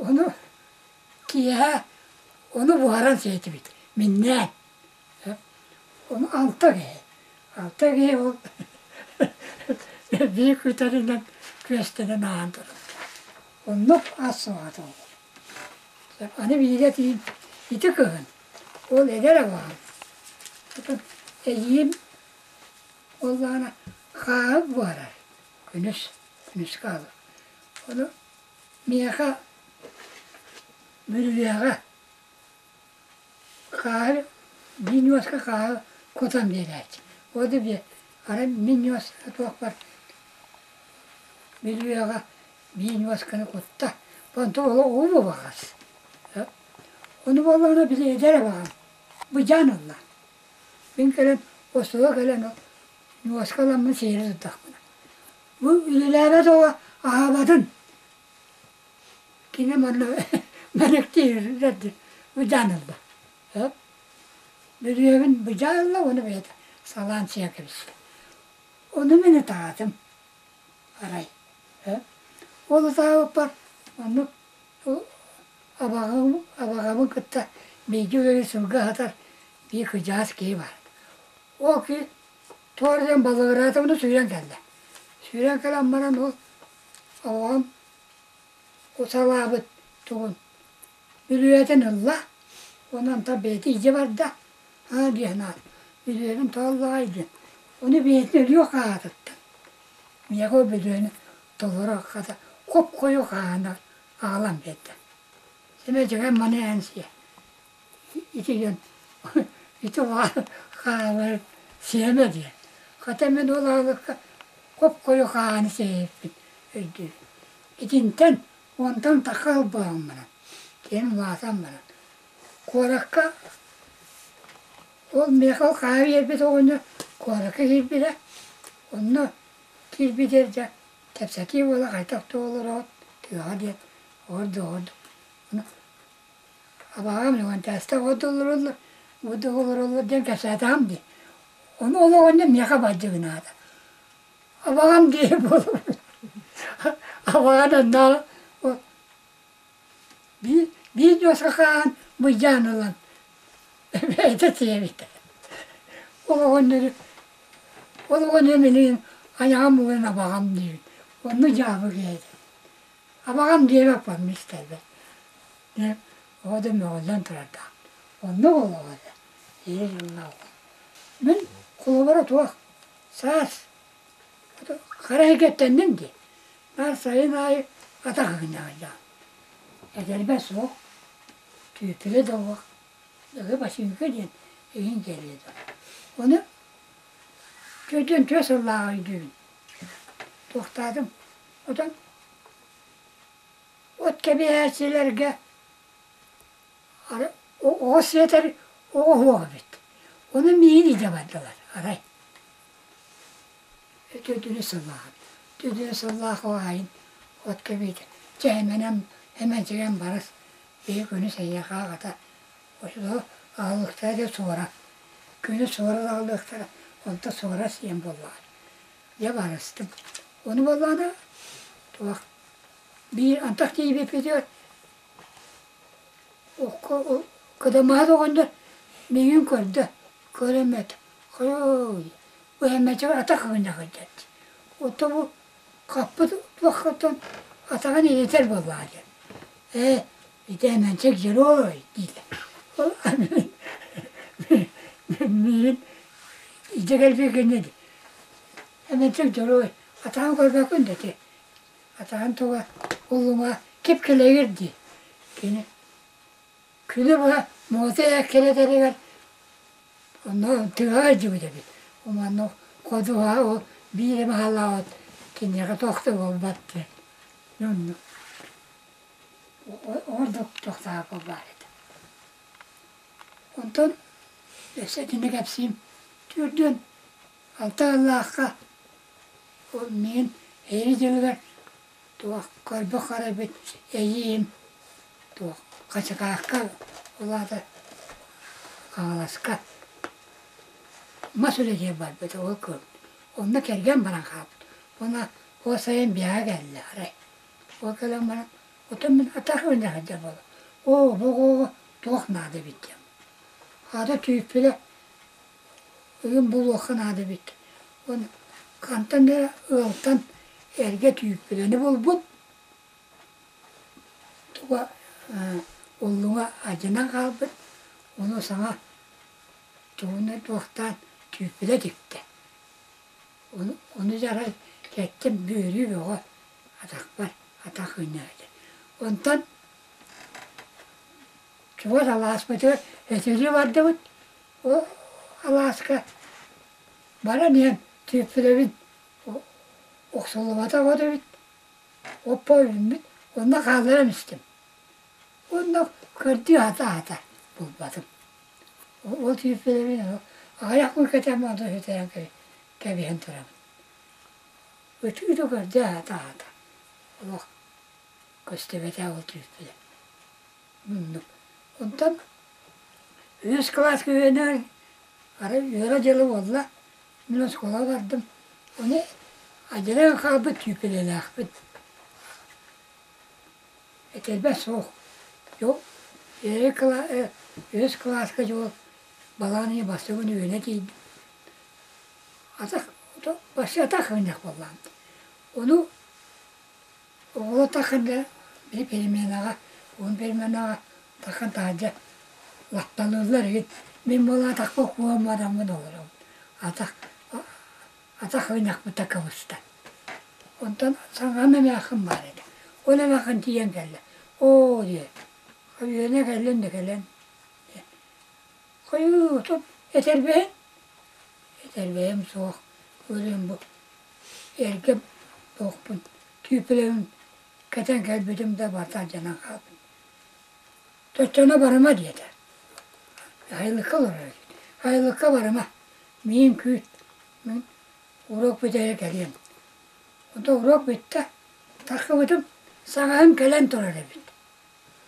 Ону киэһэ ону буһаран сиэтибит миннээн. Ону алта киһи. Алта киһи ол биир күтэринэн күөстэнэн ааһан турар. Оннук ас суоҕа буолар. Аны биирэ тиийин ити кыһын ол эдэр абаҕам эйиим буоллаҕына хааһы буһарар күнүс күнүскэ аҕалар. Ону миэхэ Мүрүлүөҕэ хааһы биир ньуоска хааһы кутан биэрээччи. Ол да арай мин ньуоска туохпар Мүрүлүөҕэ биир ньуосканы кутта. Онтон олох уу баҕас. Ону буоллаҕына били эдэр абаҕам быдьаан ылла. Мин кэлэн остуолга кэлэн ньуоска ыламмын сиэри турдахпына бу үлэлээбэт оҕо аһаабатын кини манна мэниктиир быдьаан ылла. Бүлүөбүн быдьаан ылла уонна бэйэтэ салаан сиэн кэбистэ. Ону мин ытаатым арай. Ол ытаабыппар оннук абаҕам абаҕабын кытта бииргэ үлэлии сылгы аһатар биир кырдьаҕас киһи баар. Ол киһи туох эрэ диэн баллыгыраатабына сүүрэн кэллэ. Сүүрэн кэлэн баран ол абаҕам салаабыт тугун бүлүүһэтин ылла уонна онтон бэйэтэ илдьэ барда аа дии санаат бүлүүһэбин тоҕо ыллаҕай диэн ону бэйэтин өлүөх хаатыттан миэхэ ол бүлүүһэни толоро хата хоп-хойуу хаана аҕалан биэрдэ. Сэмэ дьиҥэр маны эн сиэ ити диэн ити хаалар сиэмэ диэн. Хата мин ол аалыкка хоп-хойуу хааны сиэбиппин өйдүүбүн. Итинтэн онтон тахха ылбаҕым баран, киһим улаатан баран куоракка ол миэхэ ол хааһы биэрбит оҕонньор куоракка киирбитэ. Онно киирбитигэр дьэ кэпсэтии буола хайдах да олороҕут тыаҕа диэн ордук ордук ону абаҕам Леонтьевтаах ордук олороллор ордук олороллор диэн кэпсээтэҕим дии. Ону ол оҕонньор миэхэ бардьыгынаата. Абаҕам диэри буолар. Абаҕан оннооҕор биир биир ньуоска хаан быдьаан ылан бэйэтэ сиэбитэ. Ол оҕонньору ол оҕонньор билигин айаҕым уган абаҕам диибин. Онно дьаабы киһи этэ. Абаҕам диэбэппин истэрбэт. Дьэ оҕо да мөҕүллэн турардаах. Оннук олоҕо этэ. Ийэ дьыллаах. Мин холобура туох саас хара иһигэттэнним дии. Наар сайын аайы атах ыгынньаҕайдаах. Эдэрбэ суох, түүпүлэ да уох, ыгы бачыыҥка диэн иһин кэлиэ дуо. Ону төрдүөн түөрт сыллааҕы өйдүүбүн. Туохтаатым. Отон от кэбиһээччилэргэ оҕо сиэтэр оҕо суох эбит. Ону миигин илдьэ бардылар арай. Төрдүнү сыллаах. Төрдүнү сыллаах аайын от кэбиитэ. Чэ эмэнэн эмэнчигэн барыс биһи күнүс эйиэхэ аҕата оччотугар аҕалыахтара диэн суора. Күнүс суора аҕалыахтара онто суора сиэн буоллаҕа. Дьэ барыстым. Ону буоллаҕына туох биир антах тиийбиппитигэр окко кыдамаһыт оҕонньор миигин көрдө. Көрөн хайыы бу эмэчэ атах ыгынньах сылдьар дии. Оттон бу хаппыт туоххаттан атаҕын илитэр буоллаҕа диэн. Ээ ити эмэнчик герой дииллэр. Ол миигин илдьэ кэлбиккинэ дии. Эмэнчик дьоруой атаҕын көрбөккүн да ити. Атаҕын туга уллуҥа кип-килэгир дии. Кини күнү быһа муота эккирэтэригэр онно тыаҕа илдьибит эбит. Манна ходуһа ол биир эмэ халаабыт киниэхэ туох да буолбат диэн. Оннук ордук тохтообо баар этэ. Онтон өссө итини кэпсиим. Төрдүөн алта ыаллаахха ол миигин эйэ дьылыгар туох көрбөх хара эбит эйиим. Туох Хачыкаакка ол аата Хаҥаласка мас үлэтигэр барбыта ол кыыл. Онно кэргэн баран хаалбыт. Уонна ол сайын биэҕэ кэллэ арай. Ол кэлэн баран оттон мин атах үүнэ сылдьар буолла. Оо, бу оҕоҕо туох наада эбит диэн. Аата түүппүлэ ыйын булуохха наада эбит. Уонна хантан эрэ ыалтан эргэ түүппүлэни булбут. Туга уллуҥа алдьанан хаалбыт, ону саҥа тугунан туохтаан түүппүлэ тиктэ. Ону, ону дьэ арай кэттим бүөрүү бөҕө атахпар атах гынньаата. Онтон чугас алааспытыгар этири бардыбыт. Ол алааска баран иһэн түүппүлэбин охсуллубатах от эбит. Оппо үүммүт, онно хаалларан истим. Онно көрдүү сатаата булбатым. Ол түүппүлэбин аҕыйах күн кэтэн онтон сүтэрэн кэбиһэн турабын. Ытыы да көрдөө сатаата. Олох көстүбэтэ ол түүппүлэ. Оннук. Онтон үһүс кылааска үөрэнэр арай үөрэ дьылы буолла. Мин оскуолаҕа бардым. Ону адьыран хаалбыт түүпүлэлээхпин. Этэрбэс суох. Үһүс кылааска дьол балаҕан ыйа бастакы үөрэнэ тиийдим. Атах, почти атах ынньах буоллаҕым. Ону Оҕолор тахханна били переменаҕа, уһун переменаҕа таххан таһырдьа лапталыыллар игин. Мин буолла атахпар кууһан бараммын олоробун. Атах атах ынахпыта кыбыста. Онтон саҥаһым эмээххин баар этэ. Ол эмээххин тиийэн кэллэ. Оо диэ, үөнэ кэллин да кэлэн Хойуу, отут этэрбэһин? Этэрбэһим суох, өлүм бу эргэ туохпун, түүпүлэбин кэтэн кэлбитим да барыта алдьанан хаалбыт. Чоччоно барыма диэтэ. Айылыкка олорор эбит. Айылыкка барыма, миин күүт, мин уруок бүтэрэ кэлиэм. Онтон уруок бүттэ, таххыбытым саҥаһым кэлэн турар эбит.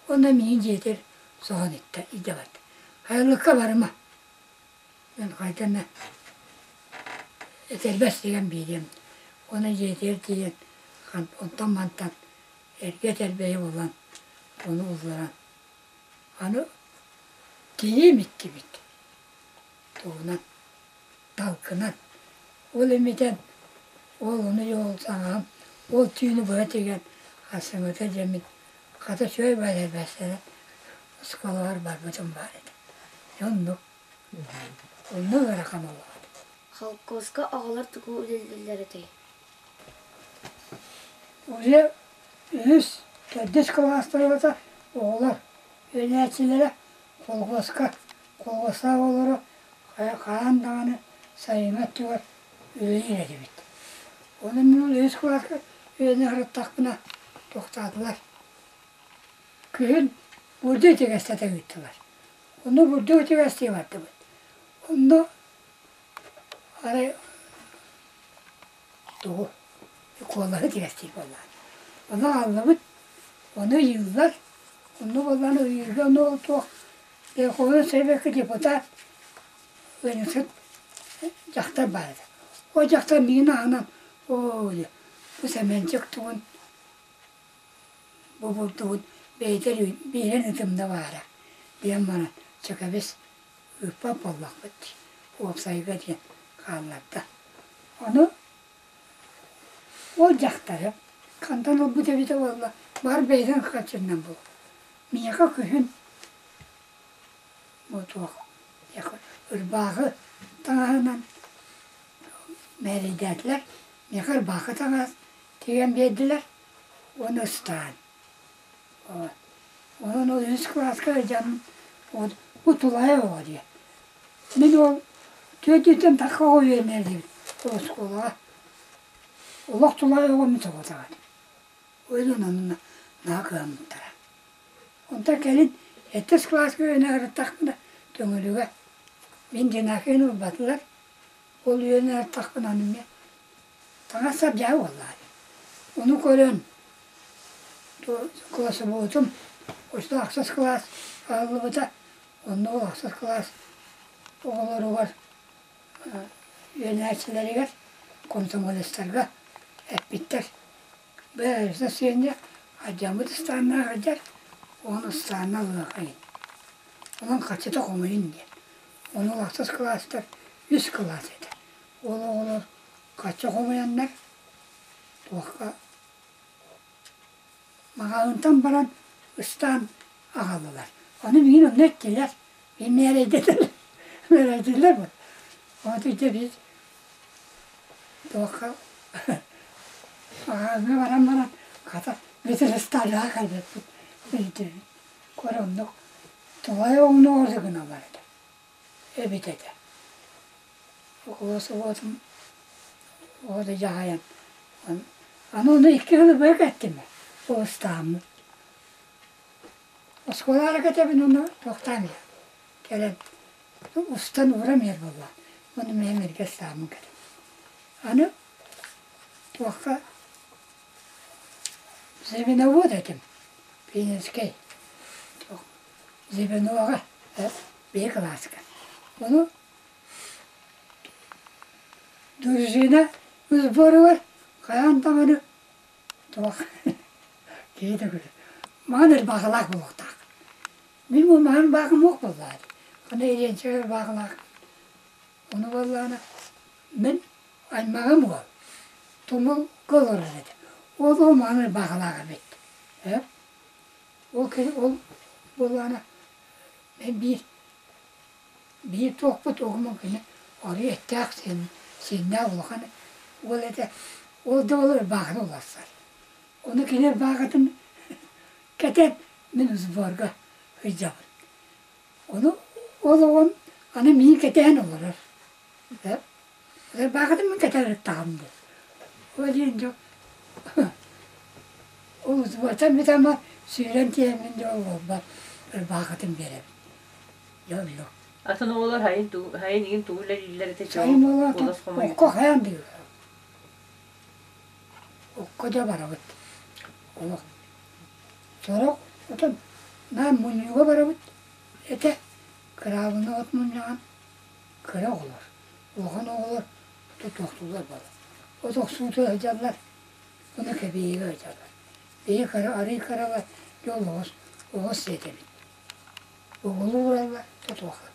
Уонна миигин дьиэтигэр соһон иттэ илдьэ барда. Айылыкка барыма. Мин хайдах эмэ этэрбэс тигэн биэриэм. Уонна дьиэтигэр тиийэн онтон-мантан эргэ этэрбэһи булан, ону улларан аны тиийиэм иттибит тугунан талкынан. Ол имитэн ол ону ол саҥаһым ол түүнү быһа тигэн хасыҥыта дьэммит хата үчүгэй бэлэрбэстэрэ оскуолабар барбытым баар этэ. Оннук. Онно ыарахан олоҕо. Холкуоска оҕолор тугу үлэлииллэр этэй? Уже үһүс, төрдүс кылаастарга оҕолор үөрэнээччилэрэ холкуоска, холкуостаах оҕолоро хаһан даҕаны сайыҥҥы өттүгэр үлэлиир этибит. Ону мин ол үһүс кылааска үөрэнэ сырыттахпына тохтоотулар. Күһүн бурдук итигэстэтэ ыыттылар. Онно бурдук итигэстии бардыбыт. Онно арай тугу куолаһы итигэстиир буоллаҕа. Ону ааллыбыт, ону ыйыыллар, онно буоллаҕына ыйыырга ону ол туох Верховный Советка депутат ыанньыксыт дьахтар баар этэ. Ол дьахтар миигин аһынан оо диэ бу Сэмэнчик тугун бу бултугун бэйэтэ биэрэн ытымна баара диэн баран чэкэбис ыыппат буоллахпыт дии уопсайга диэн хаалларда. Ону ол дьахтары хантан ылбыт эбитэ буолла баар бэйэтин харчытынан булуо. Миэхэ күһүн бу туох ырбаахы таҥаһынан мээрэйдээтилэр. Миэхэ ырбаахы таҥас тигэн биэрдилэр уонна ыстаан. Онон ол үһүс кылааска сылдьаммын бу тулаайах оҕо диye. Мин ол түөртүттэн тахха оҕо үөрэнэр диэбит оскуолаҕа. Олох тулаайах оҕо мин соҕотох этим. Ол онно наһаа кыһаммыттара. Онтон кэлин сэттис кылааска үөрэнэ сырыттахпына Төҥүлүгэ мин Динахин ылбатылар. Ол үөрэнэ сырыттахпына аны эмиэ таҥас-сап дьаа буоллаҕа дии. Ону көрөн кыласыбыытым. Устун ахсыс кылаас аһыллыбыта, онно ол ахсыс кылаас оҕолоругар, үөрэнээччилэригэр, комсомолецтарга эппиттэр: «Бэйэбитин сиэнньэ алдьаммыт ыстааннаах сылдьар, уонна ыстаанна ылыаххайын, онон харчыта хомуйун» диэн. Ону ахсыс кылаастар үс кылаас этэ. Ол оҕолор харчы хомуйаннар туохха маҕаһыынтан баран ыстаан аҕаллылар. Ону миигин онно эттилэр, мин мээрэйдэтэллэр, мээрэйдииллэр буолла. Ону дьэ биир туохха маҕаһыыҥҥа баран баран хата бүтүн ыстааннаах кэлбиппит өйдүүбүн. Көр оннук тулай оҥнуоҕу гыналлар этэ, эбит этэ. Оҕо субуотун оҕо да дьаһайан аны ону икки сылы быһа кэттим ол ыстааммыт. Оскуолаҕа кэтэбин уонна туохтаан иһэр кэлэн устан ууран иһэр буоллаҕа уонна мин эргэ ыстааммын кэтэбин. Аны туохха звеновод этим Пининскэй звеноҕа биһи кылааска. Ону Дружина сборугар хайаан даҕаны туох киһи да күлэр маҥан ырбаахылаах буолуохтаах. Мин бу маҥан ырбаахым суох буоллаҕа дии. Аны Ильинскэй ырбаахылаах. Ону буоллаҕына мин аймаҕым уол тумулга олорор этэ. Ол ол маҥан ырбаахылаах эбит. Ээ ол кини ол буоллаҕына мин биир Биир туохпут уһумун кини арыы эттээх сиэннээх улахан уол этэ. Ол да буоллар ырбаахыны уларсар. Ону кини ырбаахытын кэтэн мин сборга сылдьабын. Ону ол оҕом аны миигин кэтэһэн олорор. Ырбаахытын мин кэтэр ырыттаҕым дии. Ол иһин дьэ ол сбортан бүтэн сүүрэн тиийэммин дьэ ол уолбар ырбаахытын биэрэбин. Дьэ оннук. Атын оҕолор хайын хайын игин тугу үлэлииллэр этэ Сайын буолаатын окко хайаан диир. Окко дьэ барабыт. Олох. Сорох отон наар мунньууга барабыт этэ. Кыраабыны от мунньаҕын кыра оҕолор, улахан оҕолор тутуохтууллар буолар. От охсуута сылдьаллар, уонна кэбиһиигэ сылдьаллар. Биһи кыра арыый кыралар дьэ ол оҕус оҕус сиэтэбит. Оҕолуу ураллар тутуохха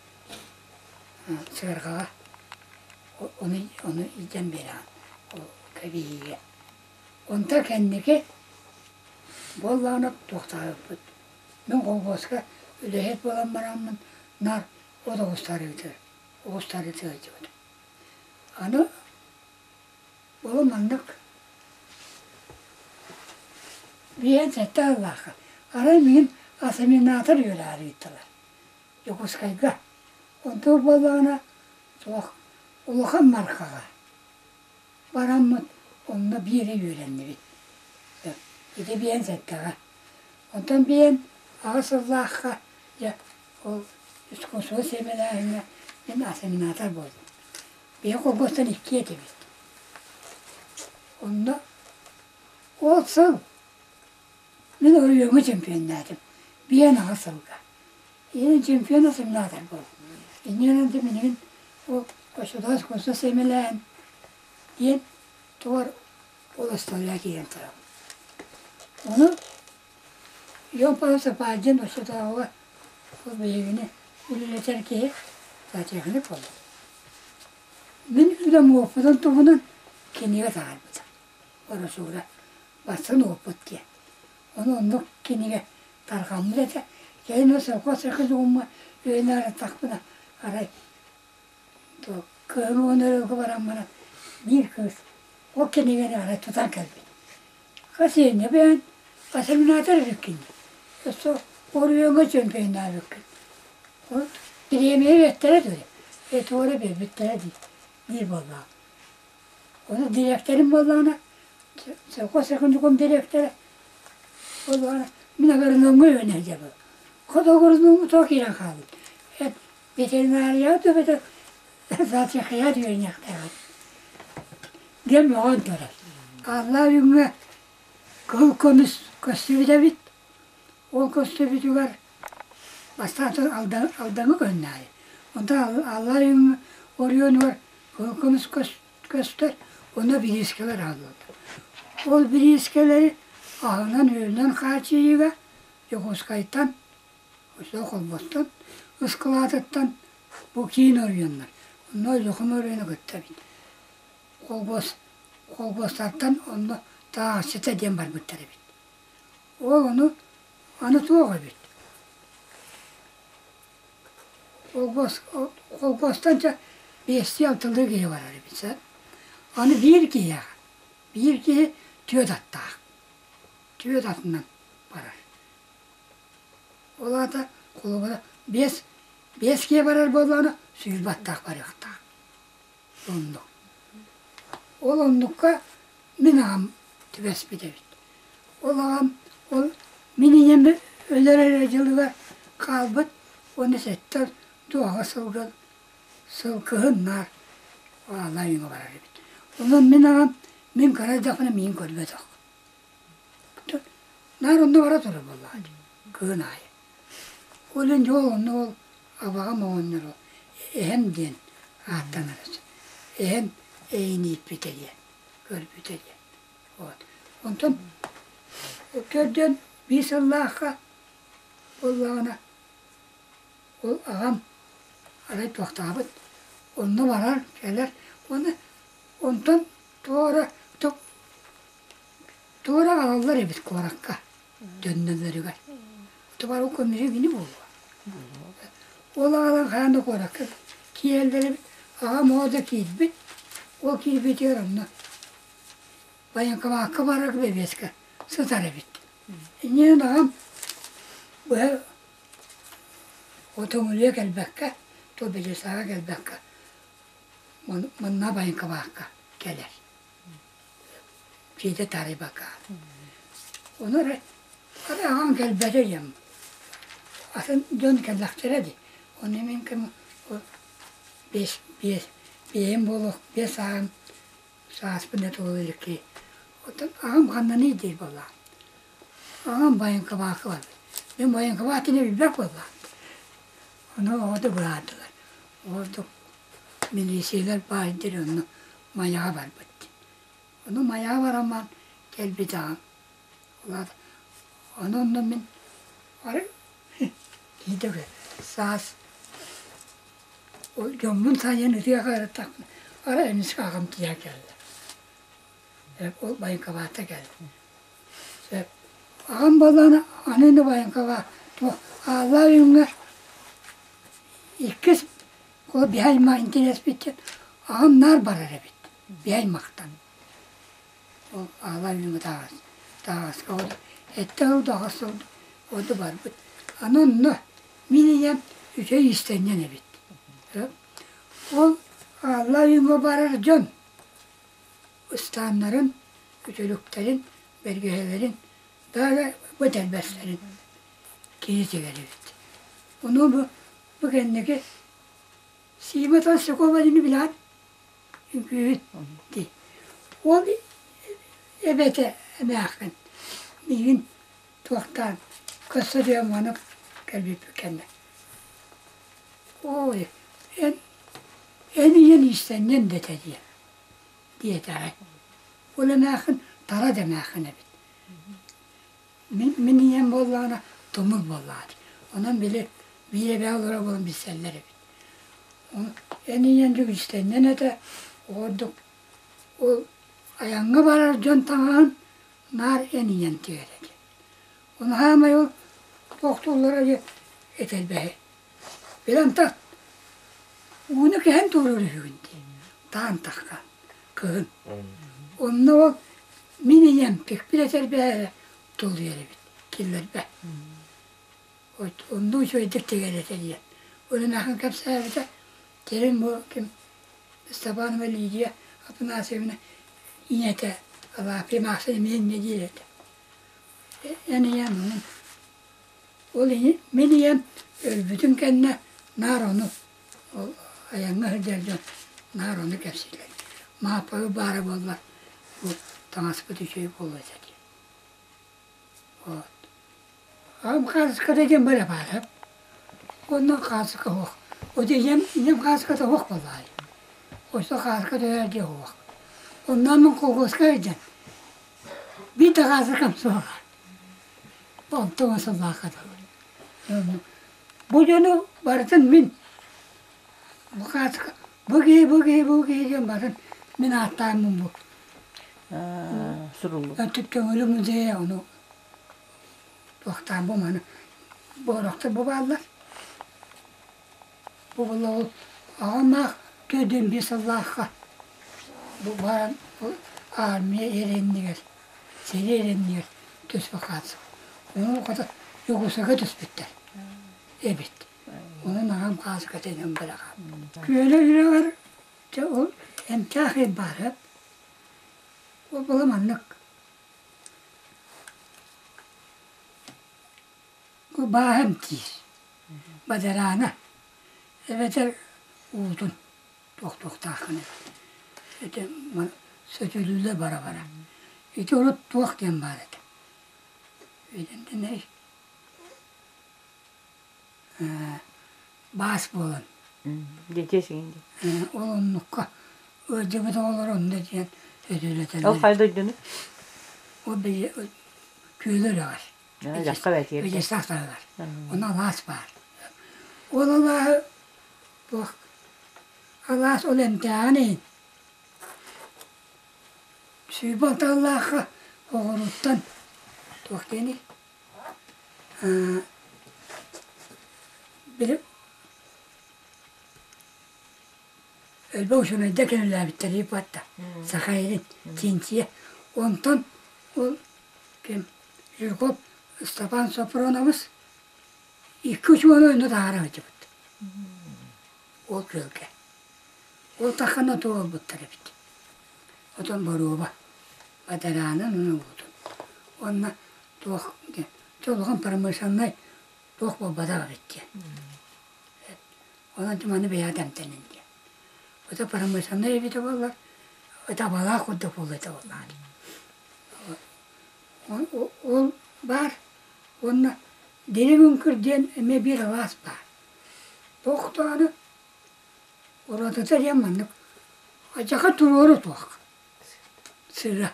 сыарҕаҕа ону ону илдьэн биэрэҕин ол кэбиһиигэ. Онто кэнники буоллаҕына туохтаабыппыт. Мин колхуоска үлэһит буолан бараммын наар от оҕустарыыта оҕустарыыта сылдьыбытым. Аны ол маннык биээн сэттэ сыллаахха арай миигин осеменатор үөрэҕэр ыыттылар Дьокуускайга. Онтон буоллаҕына суох улахан Мархаҕа бараммыт онно биирэ үөрэннибит. Ити биээн сэттэҕэ. Онтон биээн аҕыс сыллаахха дьэ ол искусство сиэмэлээһиҥҥэ мин осеменатор буоллум. Биһи колхуостан иккиэ этибит. Онно ол сыл мин оройуоҥҥа чемпионнаатым. Биээн аҕыс сылга. Ийэм чемпион осеменатор буоллум. Инньэ гынан билигин ол оччотугар искусство сиэмэлээһин диэн тугар ол остуолга киирэн турабын. Ону Ион Павлович Сапардин оччотооҕуга ол биһигини үлэлэтэр киһи зоотехник буолла. Мин үлэм уоппутун туһунан кинигэ таһаарбыта. Брошюра «Барсан уоппут» диэн. Ону оннук кинигэ тарҕаммыт этэ. Кэлин ол совхоз сыркы үөрэнэ ырыттахпына арай кыһын уон өрөөгө баран баран биир кыыс ол кинигэни арай тутан кэлбит. Хасиэнньэ бэйэн осеменатор эбиккин дии. Өссө оройуоҥҥа чемпионнаабыккын. Ол бириэмийэ биэртэрэ дуо? Этуора биэрбиттэрэ дии диир буоллаҕа. Ону дириэктэрим буоллаҕына, совхоз техникум дириэктэрэ буоллаҕына, мин агрономҥа үөрэнэ сылдьабын. Хоту агрономҥа тоҕо киирэн хаалбыт? Ветеринарияҕа да эбэтэр зоотехияҕа да үөрэниэхтээҕин диэн мөҕөн турар. Аллаа үүҥҥэ кыһыл көмүс көстүбүт эбит. Ол көстүбүтүгэр бастаан Алдан, Алдаҥы көһүннээри. Онтон Аллар оройуонугар кыһыл көмүс көстөр, онно бириискэлэр аһыллаллар. Ол бириискэлэри аһынан-үөлүнэн хааччыйыыга Дьокуускайтан, өссө Холбостон, ыскылаатыттан бу киин оройуоннар, онно Өлүөхүмэ оройуона кытта эбит. Холбос, Холбостартан онно таһаҕасчыта диэн барбыттар эбит. Ол ону аны туох эбит? Холбос, холбостон чэ биэстии-алталыы киһи барар эбит сэ. Аны биир киһиэхэ, биир киһи түөрт аттаах. Түөрт атынан барар. Ол аата холобура биэс, биэс киһи барар буоллаҕына сүүрбэ аттаах барыахтаах. Оннук. Ол оннукка мин аҕам түбэспит эбит. Ол аҕам ол мин ийэм өлөр эрэ дьылыгар хаалбыт уонна сэттэ дуоһа сылга сыл кыһын наар аалайыҥа барар эбит. Онон мин аҕам мин кыра эрдэхпинэ миигин көрбөтөх. Наар онно бара турар буоллаҕа дии, кыһын аайы. Ол иһин дьэ ол онно ол абаҕам оҕонньор ол эһэм диэн ааттанар эһэм эйин ииппитэ диэн, көрбүтэ диэн. Вот. Онтон төрдүөн биир сыллаахха буоллаҕына ол аҕам арай туохтаабыт онно барар кэлэр уонна онтон туора туора аҕалаллар эбит куоракка төннөллөрүгэр. Тубар ол көмүһү кини буолуо. Ол аҕалан хаһан да куоракка киирэллэр эбит. Аҕам оо да киирбит. Ол киирбитигэр онно военкомакка барар бэбиэскэ сытар эбит. Иннинэн аҕам быһа отоҥулуйа кэлбэккэ, то Белесаҕа кэлбэккэ манна военкомакка кэлэр. Дьиэтэ таарыйбакка. Ону эрэ арай аҕам кэлбэтэ диэн атын дьон кэллэхтэрэ дии. Ону мин ким биэс биэс биэһим буолуох биэс сааһым сааспын да туола илик киһи. Оттон аҕам ханнаный диир буоллаҕым. Аҕам военкомакка барбыт. Мин военкомат диэни билбэт буоллаҕым. Ону оҕото быһаардылар. Ордук милииссийэлэр баайдар онно Майаҕа барбыт. Ону Майаҕа барамман кэлбит аҕам. Ону онно мин киһи саас дьоммун сайын ытыаха ырыттахпына арай эмискэ аҕам тиийэн кэллэ. Ол военкоматта кэллэ. Сөп. Аҕам буоллаҕына аны ины военкомат туох ааллаах үүҥҥэ иккис Ол биһи аймах интэриэспитин аҕам наар барар эбит, биһи аймахтан. Ол аалай үүҥҥэ таһаас, таһааска ол эттэ ол да аҕыс сыл ол барбыт. Аны онно мин ийэм үчүгэй иистэнньэн эбит. Ол ааллаах үүҥҥэ барар дьон ыстааннарын, үтүлүктэрин, бэргэһэлэрин даже бу этэрбэстэрин кини тигэр эбит. Ону бу Бу кэнники Сима Толстякова диэни билэҕит? Үҥкүүһүт дии. Ол эбэтэ эмээххин миигин туохтаан көрсө диэн маны кэлбиппит кэннэ ой эн эн ийэн иистэнньэн дэтэ диэн диэтэҕэ. Ол эмээххин тара да эмээххин эбит. Мин, мин ийэм буоллаҕына тумул буоллаҕа дии. Онон били биир эбээ олорор буолан билсэллэр эбит. Эн ийэм дьүгүстэннэн этэ, ордук ол айаҥҥа барар дьон таҥаһын наар эн ийэм тигэр этэ. Ону хаамай ол туохтууллара дьэ этэрбэһи. Билэн так ууну кэһэн туоруур үһүгүн дии. Таан таххан кыһын. Онно ол мин ийэм тикпит этэрбэһэ тулуйар эбит, киллэрбэт. Онно үчүгэйдик тигэр этэ диэн. Ол эмээхсин кэпсээбитэ, кэлин бу ким Степанова Лидия Афанасьевна ийэтэ Алаапья эмээхсин эмиэ инньэ диир этэ. Эн ийэм онон ол мин ийэм өлбүтүн кэннэ наар ону ол айаҥҥа сылдьар дьон наар ону кэпсииллэр. Мааппабыт баара буоллар бу таҥаспыт үчүгэй буолуо этэ диэн. Вот. Аҕам хаартыската диэн бара баара. Онно хаартыска суох. От ийэм, ийэм хаартыската суох буоллаҕай. Өссө хааска түһэр диэ суох. Онно колхозка сылдьан биир да хаасыкам суоҕа. Онтон сыллаахха дылы. Бу дьону барытын мин бу хаасыка бу киһи, бу киһи, бу киһи диэн барытын мин ааттааммын бу. Суруллубут. Көҥүлү музейа ону туохтаан бу маны буорахтар бу бааллар. Бу буолла аҕам аах 45 сыллаахха бу баран армия эрэннигэр, сэрии эрэннигэр түспүт хаалсыбыт. Ону хата Югосага түспүттэр эбит. Онон аҕам хаасыка тэнэн бара хаалбыт. Күөлэ үрэҕэр дьэ ол эмтээх ир баара. Ол буола маннык Бу бааһа эмтиир, бадараана эбэтэр уутун туохтуохтааххын эбит. Ити сөтөлүүлэ бара-бара. Ити урут туох диэн баар этэ. Итинтэн баас буолан. Дьиэ сигин дии. Ол оннукка ыалдьыбыт оҕолор онно диэн сөтөлөтөллөр. Ол хайа дойдуну? Ол били күөлү үрэҕэр. Вячеслав таһыгар. Онно алаас баар. Ол алааһы туох алаас ол эмтээҕин иһин сүүрбэ алталаахха оҕуруттан туох диэний били элбэх учуонайдар кэлэлээбиттэр баатта саха иһин чинчийэ онтон ол ким Жирков Степан Софронович икки учуонай онно таһаара сылдьыбыт. Ол күөлгэ. Ол таххана туолбуттар эбит. Отон боруоба бадараанын уонна уутун. Уонна туох диэн улахан промышленнай туох буолбатах эбит диэн. Онон маны бэйэҕит эмтэнин диэн. Ото промышленнай эбитэ буоллар, это абалаах курдук буолуо этэ буоллаҕа дии. Ол баар уонна Дириҥ Үҥкүр диэн эмиэ биир алаас баар. Туох даҕаны уратыта диэн маннык алдьархай туруору туох сыра.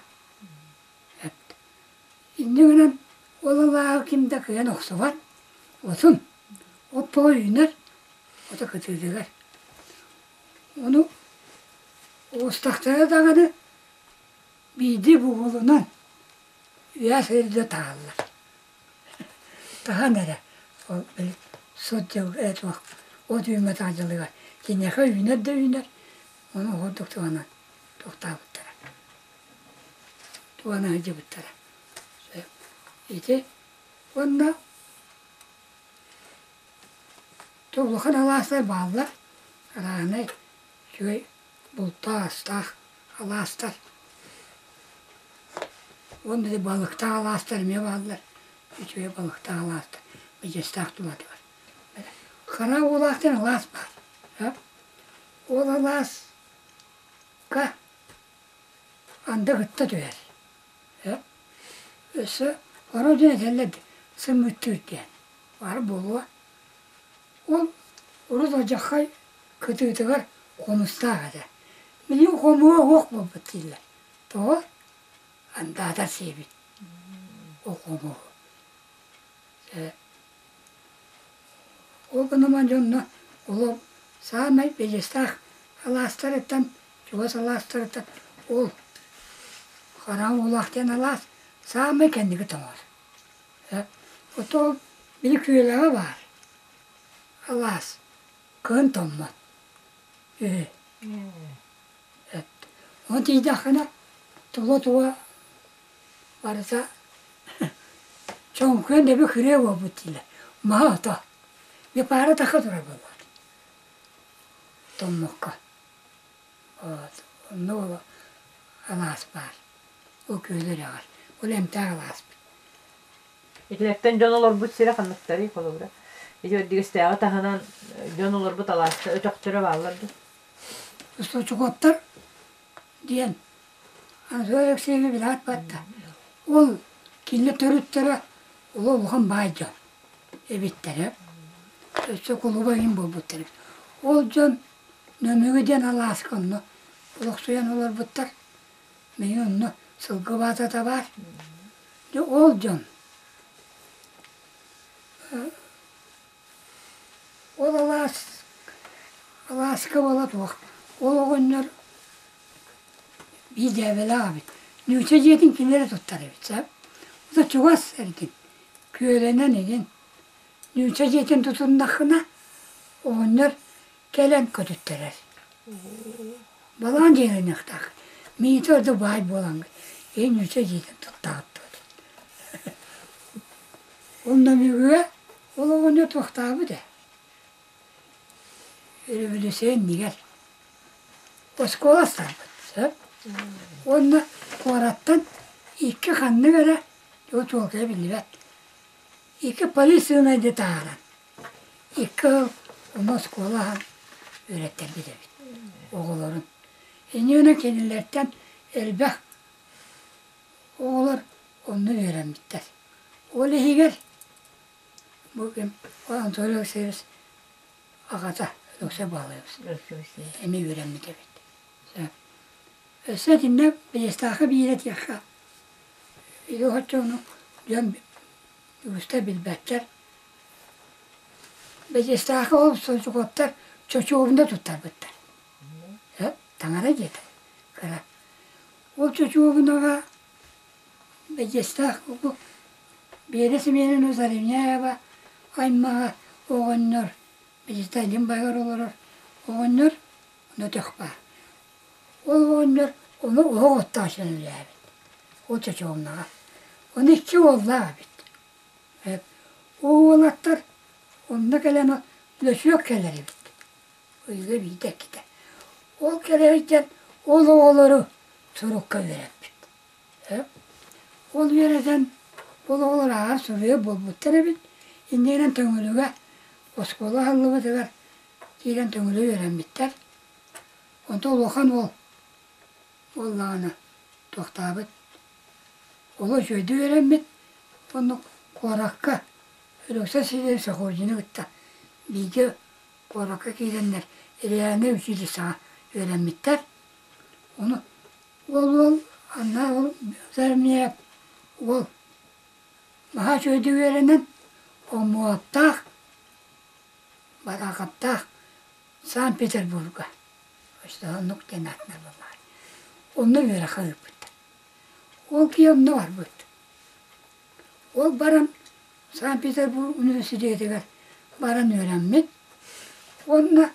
Инньэ гынан ол алааһы ким да кыайан охсубат, отун оппоҕо үүнэр, ото кытыытыгар. Ону оҕустахтара даҕаны Биирдии бугулунан үөс ыйга таһаллар. Таһан эрэ ол били сут дьыл ээ туох от үүммэтэх дьылыгар киниэхэ үүнэр да үүнэр, ону курдук туһанан туохтаабыттара, туһана сылдьыбыттара. Ити уонна улахан алаастар бааллар, арааһынай үчүгэй бултаах-астаах алаастар уонна да балыктаах алаастар эмиэ бааллар, үчүгэй балыктаах алаастар Бэдьэстээх тулатыгар. Хара Уулаах диэн алаас баар. Ол алааска анды кытта түһэр. Өссө хоро диэн этэллэр сымыыттыыр диэн. Баар буолуо. Ол урут алдьархай кытыытыгар хомустаах этэ. Билигин хомуһа суох буолбут дииллэр. Тоҕо? Андаатар сиэбит ол хомуһу. Ол гынан дьонно олох саамай бэдьэстээх алаастарыттан, чугас алаастарыттан ол Хараҥа Уулаах диэн алаас саамай кэнники тоҥор. Оттон били күөлэҕэ баар алаас кыһын тоҥмот үһү. Ону тиийдэххинэ тула-тула барыта чоҥкуйан дэби күрүө буолбут дииллэр. Маһа ото. Дьэ паара таха турар буоллаҕа дии. Тоҥмокко. Вот. Онно ол алаас баар. Ол күөл үрэҕэр. Ол эмтээх алааспыт. Итинэттэн дьон олорбут сирэ ханныктарый холобура? Ити Өрдүгэстээҕи таһынан дьон олорбут алааста өтөхтөрө бааллар дуо? Устуочукуоптар диэн Анатолий Алексеевич билээт батта. Ол кинилэр төрүттэрэ Улахан баай дьон эбиттэрэ. Өссө кулуба иһин буолбуттар эбит. Ол дьон Нөмүгү диэн алааска онно олохсуйан олорбуттар. Мин онно сылгы баатата баар. Дьэ ол дьон ол алаас алааска буола туох ол оҕонньор биир дьээбэлээх эбит. Ньууча дьиэтин кини эрэ туттар эбит сөп. Ото чугас эргин күөлэнэн игин Ньууча дьиэтин тутуннаххына оҕонньор кэлэн көтүттэрэр. Балаҕан дьиэлэниэхтээх. Миитэ ордук баай буолаҥҥыт, эн ньууча дьиэтин туттаҕыт дуо Онно мүгүгэ ол оҕонньор туохтаабыт ээ Өрөбөлүүссүйэ иннигэр оскуола астарбыт сөп. Уонна куораттан икки ханнык эрэ чуолкайа биллибэт икки полициянайды таһааран икки ыал онно оскуола аһан үөрэттэрбит эбит оҕолорун. Инньэ кинилэртэн элбэх оҕолор онно үөрэммиттэр. Ол иһигэр бу ким Анатолий Алексеевич аҕата Алексей Павлович эмиэ үөрэммит эбит. Өссө итиннэ Бэйэстээххэ биир этиэххэ ити оччону дьон үгүстэр билбэттэр. Бэдьиэстээххэ ол сочукуоттар чочуобуна туттарбыттар. Таҥара дьиэтэ кыра. Ол чочуобунаҕа Бэдьиэстээх бу Биэрэ Семеновна Заремняева аймаҕа оҕонньор Бэдьиэстээх илин баһыгар олорор оҕонньор онно өтөх баар. Ол оҕонньор ону оһох оттоох үлэлээбит. Ол чочуобунаҕа. Ону икки уоллаах эбит. Ол уолаттар онно кэлэн лөсүөк кэлэр эбит. Ыйга биирдэ иккитэ. Ол кэлэ сылдьан ол оҕолору сурукка үөрэппит. Ол үөрэтэн ол оҕолор ааҕар суруйар буолбуттар эбит. Иннинэн Төҥүлүгэ оскуола аһыллыбытыгар киирэн Төҥүлү үөрэммиттэр. Онтон улахан уол буоллаҕына туохтаабыт олус үчүгэйдик үөрэммит уонна куоракка Алексей Сидорович Саховдины кытта бииргэ куоракка киирэннэр реальнай училищеҕа үөрэммиттэр. Ону ол уол анна ол Зармиев уол наһаа үчүгэйдик үөрэнэн Омуоттаах Бараахаптаах Санкт-Петербурга оннук диэн аатынан буоллаҕай. Онно үөрэххэ ыыппыттар. Ол киһи онно барбыт. Ол баран Санкт-Петербург университетыгар баран үөрэммит. Уонна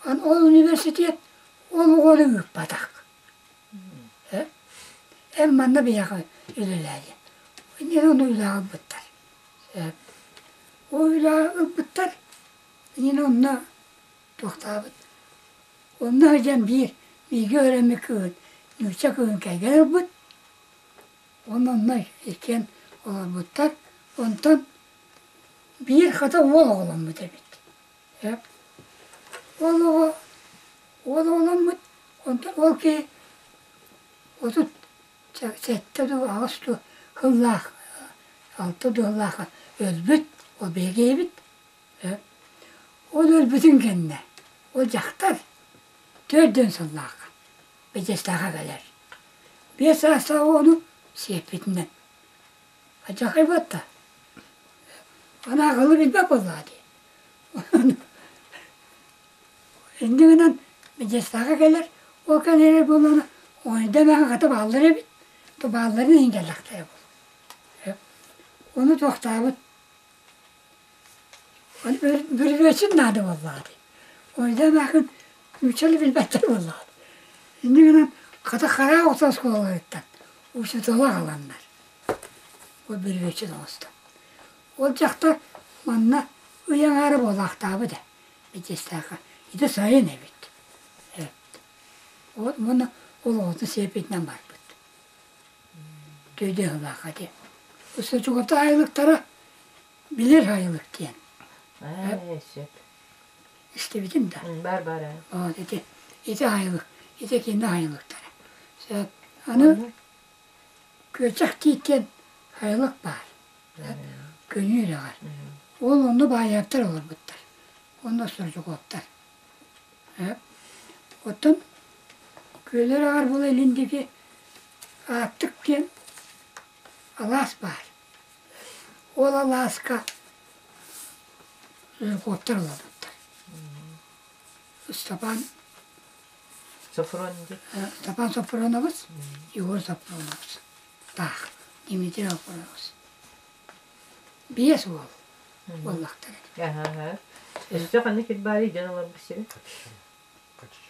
ол университет ол оҕону ыыппатах. Эн манна биһиэхэ үлэлээ диэн. Иннинэ ону үлэҕэ ылбыттар. Ол үлэҕэ ылбыттар, иннинэ онно туохтаабыт. Онно сылдьан биир бииргэ үөрэммит кыыһын, нуучча кыыһын кэргэн ылбыт. Уонна онно иккиэн олорбуттар. Онтон биир хата уол оҕоломмут эбит. Ол оҕо уол оҕоломмут, онтон ол киһи 37 дуу, 8 дуу сыллаах, 6 дуу сыллаах өлбүт, ол биһиги эбит. Ол өлбүтүн кэннэ ол дьахтар 4 сыллаахха Бэдьэстээххэ кэлэр. 5 саастаах оҕону сиэппитинэн. Алдьархай буолта. Аны аҕалы билбэт буоллаҕа дии. Инньэ гынан Бэдьэстээххэ кэлэр, ол кэлэрэ буоллаҕына оҕонньордор эмээхсин хата бааллар эбит, то баалларын иһин кэллэхтэрэ буолуо. Ону туохтаабыт Бүрүбүөчүн наада буоллаҕа дии. Ойда эмээхсин нууччалыы билбэттэр буоллаҕа. Инньэ гынан хата хараах охсон оскуолаларыттан учуутала аҕаланнар. Ол бүрүбүөчүн оҥостон. Ол дьахтар манна ый аҥаара буолаахтаабыт ээ Бэтиэстээххэ. Ити сайын эбит. Уонна ол оҕотун сиэппитинэн барбыт. Төйдөөх ылаахха диэн. Устачугата айылыктара билэр айылык диэн. Ээ, сөп. Истибитим да. Бар бар ээ. Вот ити ити айылык, ити кинини айылыктара. Сөп. Аны күөчэх тиит диэн айылык баар. Көнүү үрэҕэр. Ол онно баайааттар олорбуттар. Онно Сордьукуоптар. Оттон Күөл үрэҕэр була илин диэки Ааттык диэн алаас баар. Ол алааска Жирковтар олорбуттар. Степан Софрон Степан Софронович, Егор Софронович таах Дмитрий Софронович. Биэс уол буоллахтар. Өссө ханнык сир баарый дьон олорбут сирэ?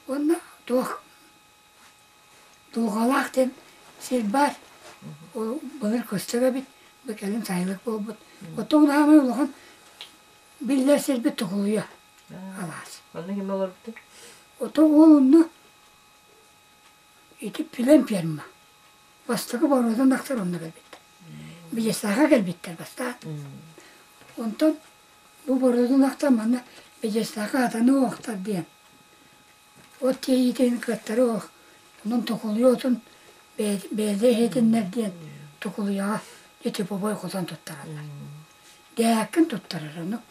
Уонна туох Дулҕалаах диэн сир баар. Ол былыр көстөр эбит, бу кэлин сайылык буолбут. Оттон хаамай улахан биллэр сирбит Тукулуйа алаас. Онно ким олорбутуй? Ото ол онно ити Пилен ферма. Бастакы боруодан тахсар онно кэлбиттэр. Бэдьэстээххэ кэлбиттэр бастаан. Онтон бу боруодан тахсан манна Бэдьэстээххэ атаны уохтар диэн От тиэйиитин кыаттары ох, онон токулуйа отун бэйэлэрэ иһитиннэр диэн токулуйаҕа типовой хотон туттараллар. Дээккин туттарар ону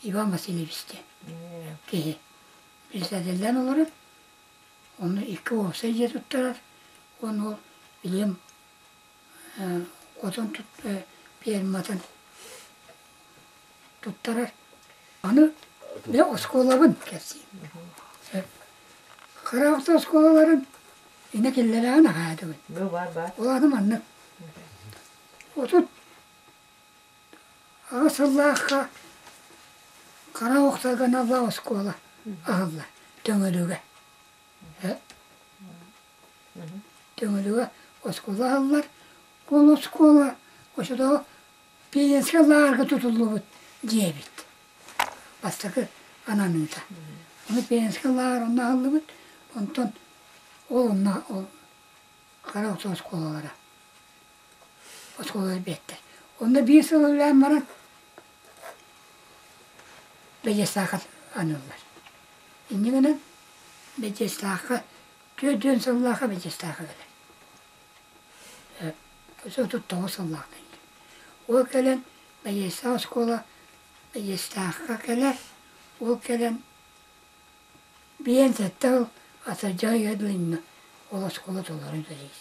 Иван Васильевич диэн киһи. Председателлээн олорор, ону икки уопсай дьиэ туттарар, уонна ол билиэм хотон ферматын туттарар. Аны били оскуолабын кэпсиим. Хара оскуолаларын инэ киллэрэҕин аһаатыбын. Ол аны маннык. 38 сыллаахха Хара охторго аналлаах оскуола аһыллар Төҥүлүгэ. Төҥүлүгэ оскуола аһыллар. Ол оскуола оччотооҕу Пионерскай лааҕырга тутуллубут дьиэ эбит. Бастакы ананыыта. Ону Пионерскай лааҕыр онно аһыллыбыт, онтон ол онно ол хара охсо оскуолалара оскуолалар биэттэр. Онно биир сыл үлэлээн баран Бэдьэстаахха аныыллар. Инньэ гынан Бэдьэстаахха 40 сыллаахха Бэдьэстаахха кэлэр. 39 сыллаах Ол кэлэн Бэйиэстээх оскуола Бэйиэстээххэ кэлэр, ол кэлэн биэн сэттэ сыл атырдьах ыйыгар дылы ол оскуола толору үлэлиир.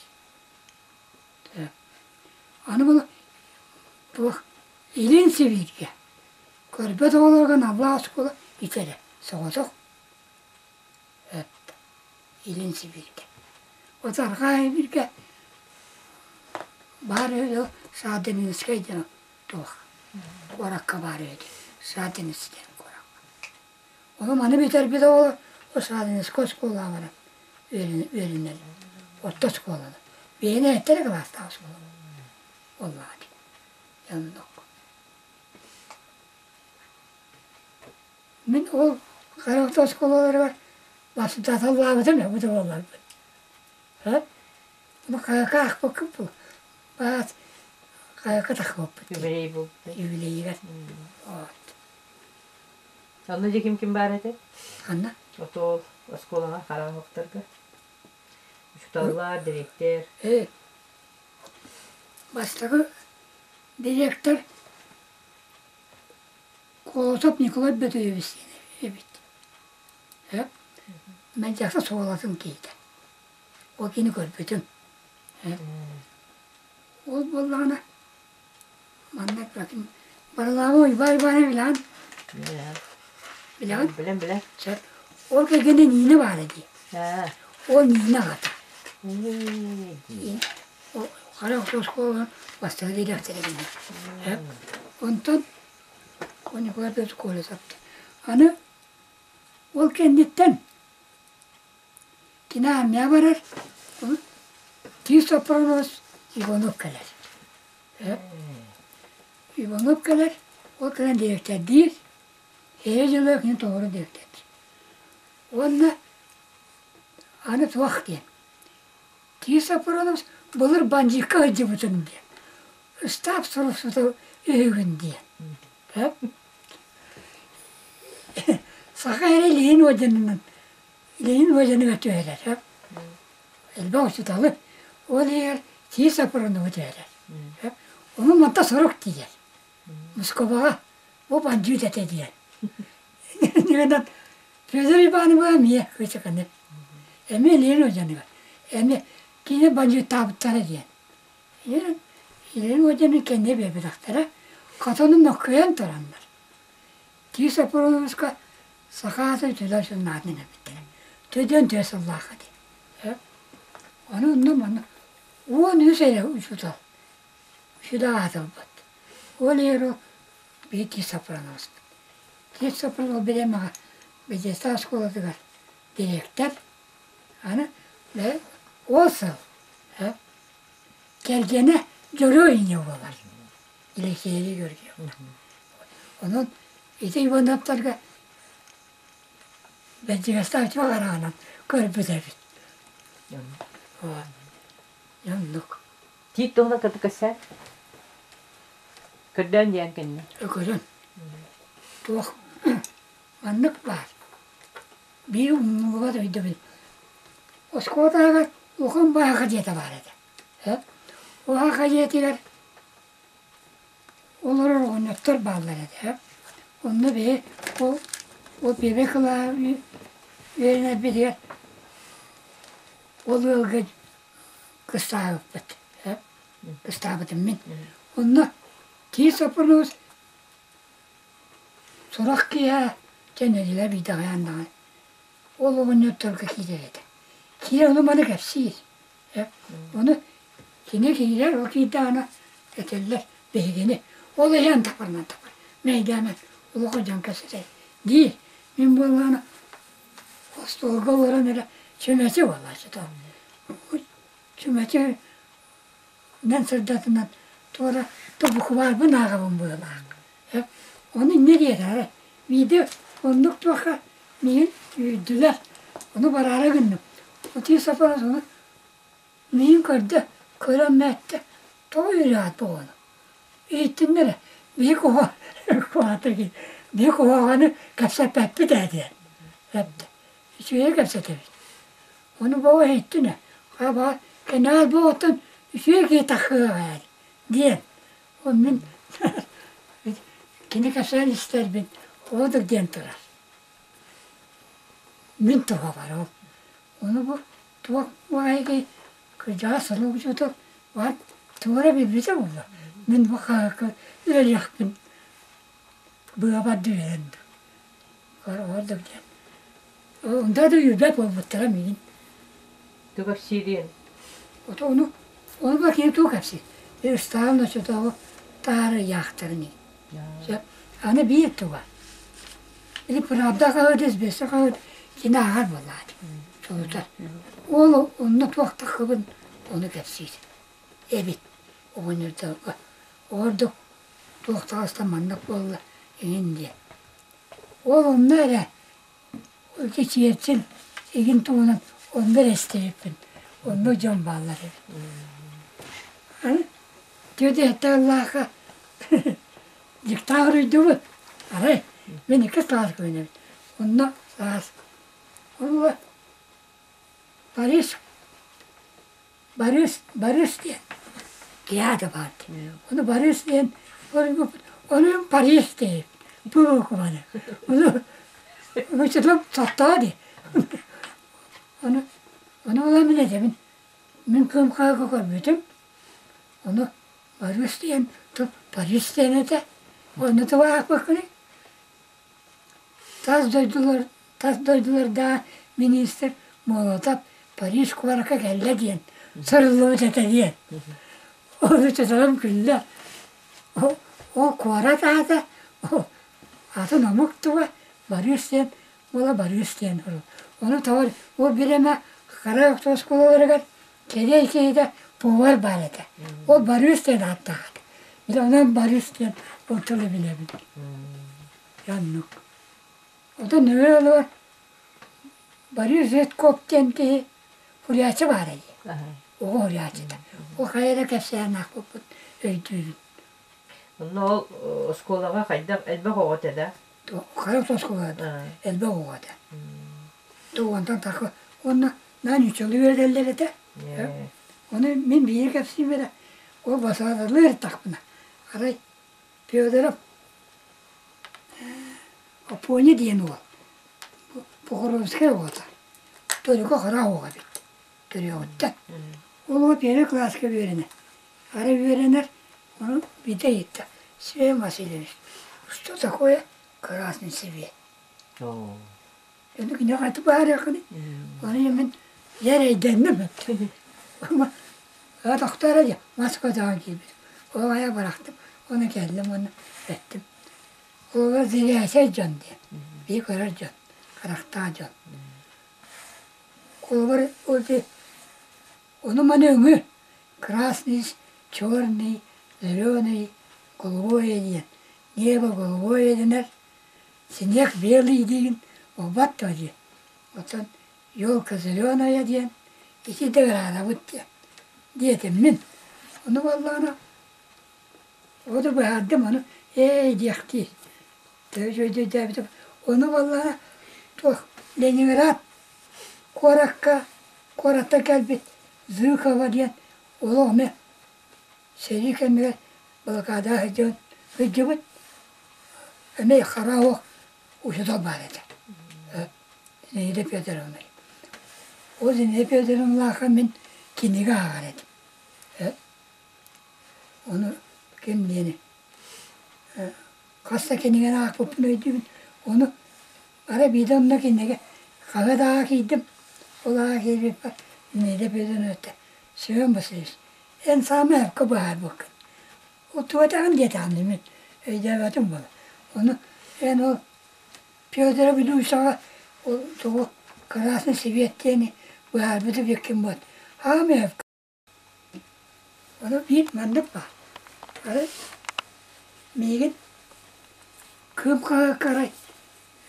Аны бу туох Илин Сибииргэ көрбөт оҕолорго аналлаах оскуола ити эрэ соҕотох Илин Сибииргэ. Вот Арҕаа Сибииргэ баар үһү Саадынинскай диэн туох куоракка баар үһү Саадинец диэн куоракка. Ону маны бүтэрбит оҕолор Саадинецкай оскуолаҕа баран үөрэнэллэр. Орто оскуоланы. Биһиги эттэрэ кылаастаах оскуола буоллаҕа дии. Оннук. Мин ол Харахта оскуолаларыгар бастаталлаабытым бу да буолларбын. Бу хайака аахпыккын бу. Баат хайака тахсыбыппыт. Юбилей буолбут. Юбилейигэр. Вот. Онно дьэ ким ким баар этэ? Ханна? Отуол оскуолаҕа хараҥа Учууталлар, дириэктэр. Э, бастакы директор Колосов Николай Бөтүөбүс диэн эбит. Э, Мэлдьэхси суолатын киһитэ. Ол кини көрбүтүм. Э, ол буоллаҕына манна Барылааҕы Уйбаан Иванович билэҕин? Билэҕин? Билэн билэн. Сөп. Ол кэргэнэ Нина баара дии. Ол Нина аҕата. Хара оскуоланан бастакы дириэктэрэ гинэ. Онтон Николай Петрович Колесов. Аны ол кэнниттэн кини армия барар, Тиис Сопронос Иванов кэлэр. Иванов кэлэр, ол кэлэн дириэктэрдиир, эйэ дьылы кини толору дириэктэрдиир. Уонна аны туох диэн, Тиис Сопронос былыр бандьыыкка сылдьыбытым диэн, ыстаап суруксута үһүгүн диэн. Саха эрэ Ленин орденынан Ленин орденыгар түһэрэр. Элбэх учууталы. Ол иһигэр Тиис Сопронову түһэрэр. Ону манта сурук тиийэр. Москваҕа бу бандьыыт этэ диэн. Иннигинэн Федор Иванова эмиэ кыычыканы. Эмиэ Ленин орденыгар. Эмиэ кини бандьыыттаабыттара диэн. Ленин, Ленин орденын кэннэ биэрбэтэхтэрэ. Хотону мөккүйэн тураннар. Тиис Сопрунуска саха аатын үтүлэр суннаатын эппиттэрэ. Төдөн тыа сыллаах этэ. Ону онно манна 13 эрэ учуутал сюда аатырбыт. Ол иһин биир Тиис Сопрунуспут. Тиис Сопрунов бириэмэҕэ Бэдьиэстээх оскуолатыгар дириэктэр. Аны ол сыл кэргэнэ Дьоруой ийэ буолар. Елисея Георгиевна. Онон ити Ивановтарга Бэрдьигэстээх үтүө хараҕынан көрбүт эбит. Оннук. Тиит туһунан кытта кэпсээн. Көрдөөн диэн кэннэ. Көрөн. Туох маннык баар. Биир умнуллубат өйдөбүл. Оскуолатааҕы улахан бааха дьиэтэ баар этэ. Уһаха дьиэтигэр олорор оҕонньоттор бааллар этэ. Онно биһи ол ол пиэбэй кылааһы үөрэнэрбитигэр ол ыалга кыстаабыппыт. Кыстаабытым мин. Онно киис Соппунуус сурах киэһэ кэннилэр биирдэҕээн даҕаны ол оҕонньотторго киирэр этэ. Киирэн ону-маны кэпсиир. Ону кини киирэр, ол киирдэҕинэ этэллэр биһигини ол иһэн тапарынан тапар, мэйдээмэн улахан дьон кэпсэтэр диир. Мин буоллаҕына остуолга олорон эрэ чүмэчи буолааччы чүмэчи нэн сырдатынан туора тобукубаарбын ааҕабын быһыылаах. Ону инньэ диэтэ биирдэ оннук туохха миигин үүрдүлэр. Ону бараары гынным. Отуй сапарас ону миигин көрдө, көрөн мэттэ, тоҕо үөрээт буолуону. Иһиттиннэр биһи куһаҕаны биһи куһаҕаны кэпсэппэппит ээ диэн. Эттэ. Үчүгэйи кэпсэтэбит. Ону боо иһиттинэ, хаба кэнээр буолтун үчүгэй киһи таххыаҕа ээ диэн. Ол мин кини кэпсээн истэрбин оодук диэн турар. Мин туһабар ол. Ону бу туох баайгый кырдьаҕас сорох учуутал баар тугу эрэ билбитэ буолуо. Мин бу хаһыакка үлэлиэхпин быабар үөрэн ордук диэн. Онда да үөрбэт буолбуттара миигин. Тугу кэпсиириэн? Ото ону ону ба кини тугу кэпсиир? Ыстаан очотоҕу таары ыйаахтарын Сөп. Аны биир туга. Или правда хаһыат, известия хаһыат кини ааҕар буоллаҕа Чулутар. Ол онно туох таххыбын ону кэпсиир эбит оҕонньордорго. Ордук туох таҕыста маннык буолла эҥин диэн. Ол онно эрэ ити Черчилль игин туһунан онно эрэ истибиппин. Онно дьон бааллар эбит. Аны Түөдэһиттэ ыллаахха дьыктаах уруйдубут. Арай мин икки саас көрүнэбин. Онно саас. Онно Борис Борис Борис диэн театр баар дии. Ону Борис диэн ону Париж диэбит. Бу букваны. Ону учутум саттаа дии. Ону ону ылан мин этэбин. Мин кыым-хаага көрбүтүм. Ону Борис диэн Париж диэн этэ. Онно тугу аахпыккыный? Тас дойдулар тас дойдулардаах министр Молотов Париж куоракка кэллэ диэн сырыллыбыт этэ диэн. Ону чочолом күллэ. Ол куорат аата атын омук туга Борис диэн уола Борис диэн. Ону тоҕо ол бириэмэ хара оскуолаларыгар Кэлиэй киһитэ повар баар этэ. Ол Борис диэн ааттаах этэ. Мин онон Борис диэн ол тылы билэбин. Оннук. Оттон нөҥүө олоҕор Борис Житков диэн киһи суруйааччы баара дии. Оҕо суруйааччыта. Ол хайа эрэ кэпсээн аахпыппын өйдүүбүн. Онно ол оскуолаҕа хайдах элбэх оҕо этэ да? Хайа оскуолаҕа элбэх оҕо этэ. Онтон тахы уонна наан нууччалыы үөрэтэллэр этэ. Ону мин биири кэпсиим эрэ, ол басааталыы ырыттахпына, арай. Федоров Оппуонньа диэн уол Покровскай оҕото Толика хара оҕо эбит төрүөҕүттэн. Ол оҕо первый кылааска үөрэнэр. Арай үөрэнэр, ону биирдэ ыйытта: Семен Васильевич, что такое красный цвет? Ону киниэхэ хайдах быһаарыаххыный? Ону мин дьэ эрэйдэнним. Тохтоо эрэ мас көтөҕөн киирбит. Ол айа бырахтым, ону кэллим уонна эттим. Ол зрячай дьон диэн, биир көрөр дьон, харахтаах дьон. Холобур, ону-маны өҥү красный, черный, зеленый, голубой диэн, небо голубое дэнэр, снег белый диигин буолбат дуо диэн. Оттон елка зеленая диэн ити дыгыраанабыт диэн диэтим мин. Ону буоллаҕына ону быһаардым, ону ээ диэхтиир. Өйдөөбүтүм. Ону буоллаҕына туох Ленинград куоракка куораттан кэлбит Зыкова диэн олох эмэ сэрии кэмигэр блокадаҕа сылдьан сылдьыбыт эмиэ хара оһох учуутал баар этэ Зинаида Федоровна. Ол Зинаида Федоровналаахха мин кинигэ ааҕар этим. Ону ким диэни хас да кинигэни аахпыппын өйдүүбүн. Ону арай биирдэ онно кинигэ хаһыат ааҕа киирдим. Ол ааҕа киирбиппэр Зинаида Федоровна эттэ: Семен Васильевич, эн саамай сөпкө быһаарбыккын. Ол тугу этэҕин диэтэҕин мин өйдөөбөтүм буолла. Ону эн ол Федора Бүлүүсэҕэ ол тугу Красный свет диэни быһаарбыт эбиккин буолла. Саамай сөпкө. Ону биир маннык баар. Арай миигин Кыым хаһыакка арай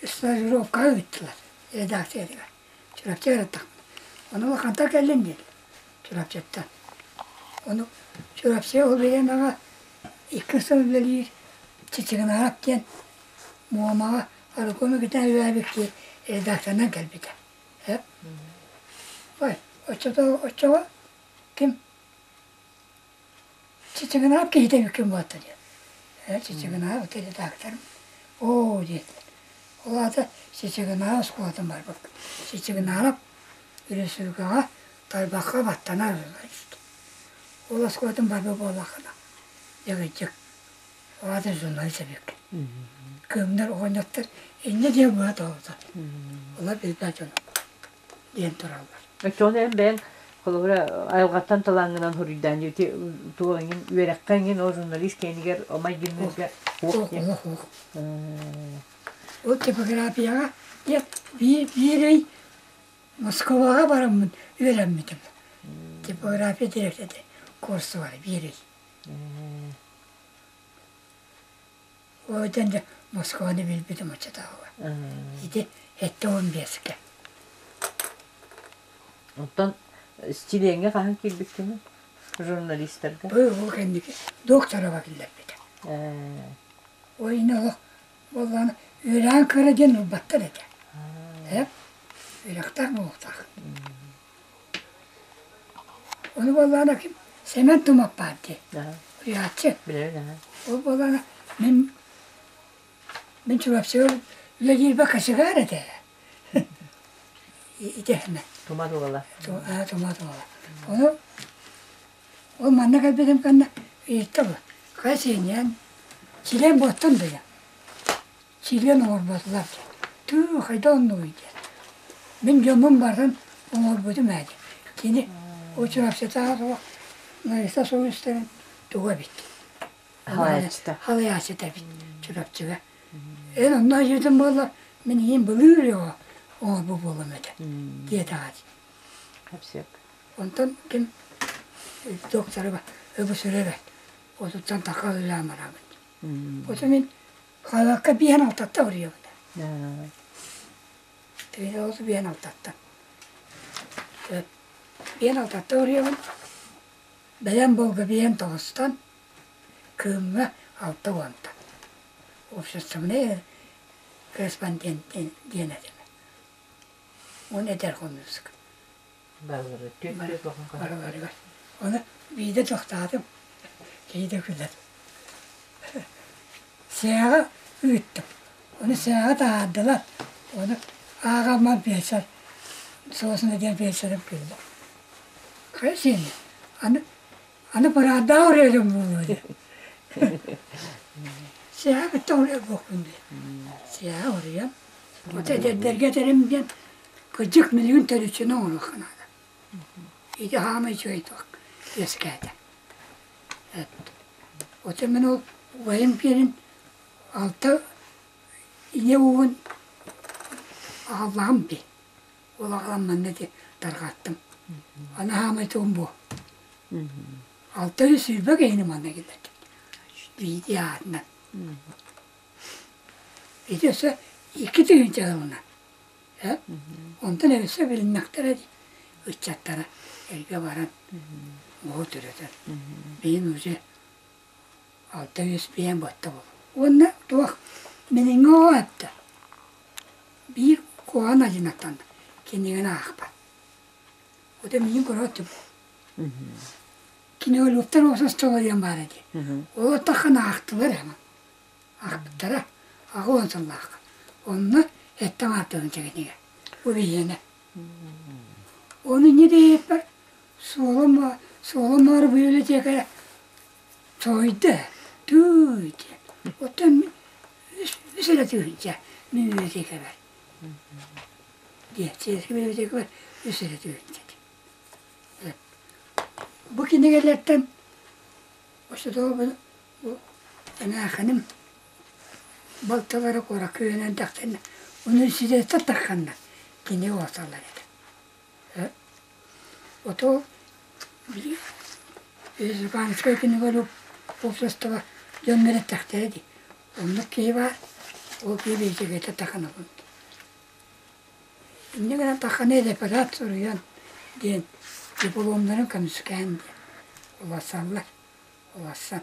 стажировкаҕа ыыттылар редакциятыгар. Чурапчы ырыттахпына. Ону улахантан кэллин диэтилэр Чурапчыттан. Ону Чурапчы ол бириэмэҕэ икки сыл үлэлиир Чичигинаров диэн Муомаҕа Арыкуом Икитэ үлэлээбит киһи редакциянан кэлбитэ. Ой, оччото оччоҕо ким Чичигинаап киһитэ эбиккин буолта диэн. Ээ, Чичигинаап это редакторым. Оо диэтилэр. Ол аата Чичигинаап оскуолатын барбыппыт. Чичигинаап өрөспүүбүлүкэҕэ тарбахха баттанар журналист. Ол оскуолатын барбыт буоллаххына, дьэ Ол аата журналист эбиккин. Кыымнар оҕонньоттор инньэ диэн быһа тоһута. Олор билбэт дьоно диэн тураллар. Оччоҕуна эн бэйэҥ холобура айылҕаттан талааҥҥынан суруйдаан ити туох эҥин үөрэххэ эҥин ол журналист кэннигэр майгынныырга суох олох суох. Ол типографияҕа биир биир ый Москваҕа бараммын үөрэммитим. Типография директора курсугар биир ый. Ол дьэ Москваны билбитим оччотооҕуга. Ити 75-кэ. Оттон стилеҥҥэ хаһан киирбиккиний журналистарга? Ол кэнники докторова киллэрбитэ. Ол иһин олох буоллаҕына үөрэҕин кыра диэн ылбаттар этэ. Үөрэхтээх буолуохтаах. Ону буоллаҕына ким Сэмэн Тумат баар дии. Уйааччы. Ол буоллаҕына мин мин Чурапчыга үлэлиирбэр кочегар этэ. Ити иһинэ. Тумат уола. Тумат уола. Ону ол манна кэлбитим кэннэ ыйытта бу. Хайа сиэнньээн чилиэн буоттун дыя. Чилиэн оҥорботулар диэн. Тыы хайдах оннугуй диэн. Мин дьоммун барытын оҥорбутум ээ диэн. Кини Чурапчытааҕы суох Лариса Сулустарын туга эбит. Халайааччыта. Халайааччыта эбит Чурапчыга. Эн онно айыытын буолла, мин ийэм былыыр оҥорбут буолуом этэ диэтэҕэ. Хапсык. Онтон ким доктора өбүсүрэ эбэт. Отуттан таха ылаан барабын. Оту мин Халакка биэһэн алтатта уруйабын. Оту биэһэн алтатта. Биэһэн алтатта уруйабын. Бэлэм буолга биэһэн тоҕустан, Кыымҥа 60-тан. Общественный корреспондент диэн этим. Уон эдэр хомуска. Барыларыгар. Ону биирдэ тохтоотум, киһи да күлэр. Сээҕэ ыыттым. Ону сээҕэ таһаардылар. Ону ааҕаммар биэлсэр Суосуна диэн биэлсэрим күллэ. Хайа сиэнэ, аны аны быраатдаах үрэлим буолуо диэн. Сээҕэ кытта уруйар буолкун диэн. Сээҕэ уруйан. Ото эдэрдэргэ этэрим диэн кырдьык милигин төрүччүнү оҥоруохха наада. Ити хаамай үчүгэй туох үөскээтэ. Ото мин ол убайым киэнин алта ийэ ууһун аҕаллаҕым дии. Ол аҕалан манна ити тарҕаттым. Аны хаамай тугум буо. 620 киһини манна киллэрдим. Биирдии аатынан. Ити өссө 2000 сылынан. Онтон өссө билиннэхтэрэ дии ыччаттара эргэ баран оҕо төрөтөн. Билин уже 600 биэн батта буолуо. Уонна туох билиҥҥи оҕо эттэ биир куһаҕан адьынаттан кинигэни аахпат. Ото миигин көрөөччү Кинигэликтэр уопсастыбалар диэн баар этэ. Ол аттаххына аахтылар ама. Аахпыттара 80 сыллаахха. Онно эттэн ааттанан кинигэ. Бу биһиэнэ. Ону инньэ диэбиппэр суолум суолум маар библиотека соһуйда. Тыый диэн. Оттон мин үс эрэ тыһыынча библиотекабар. Диэн сельскэй библиотекабар үс эрэ тыһыынча. Бу кинигэлэртэн оччотооҕу бу эмээххиним балтылара куоракка үөрэнэн тахсанна университеттан тахханна кинигэ оҥостоллор этэ. Ото били Республиканскай кинигэлэр уопсастыба дьоннор эттэхтэрэ дии. Оннук киһи баар, ол киһи библиотеката таханабын. Инньэ гынан таххана реферат суруйан диэн дипломнарын көмүскээн диэн уларсаллар, уларсан.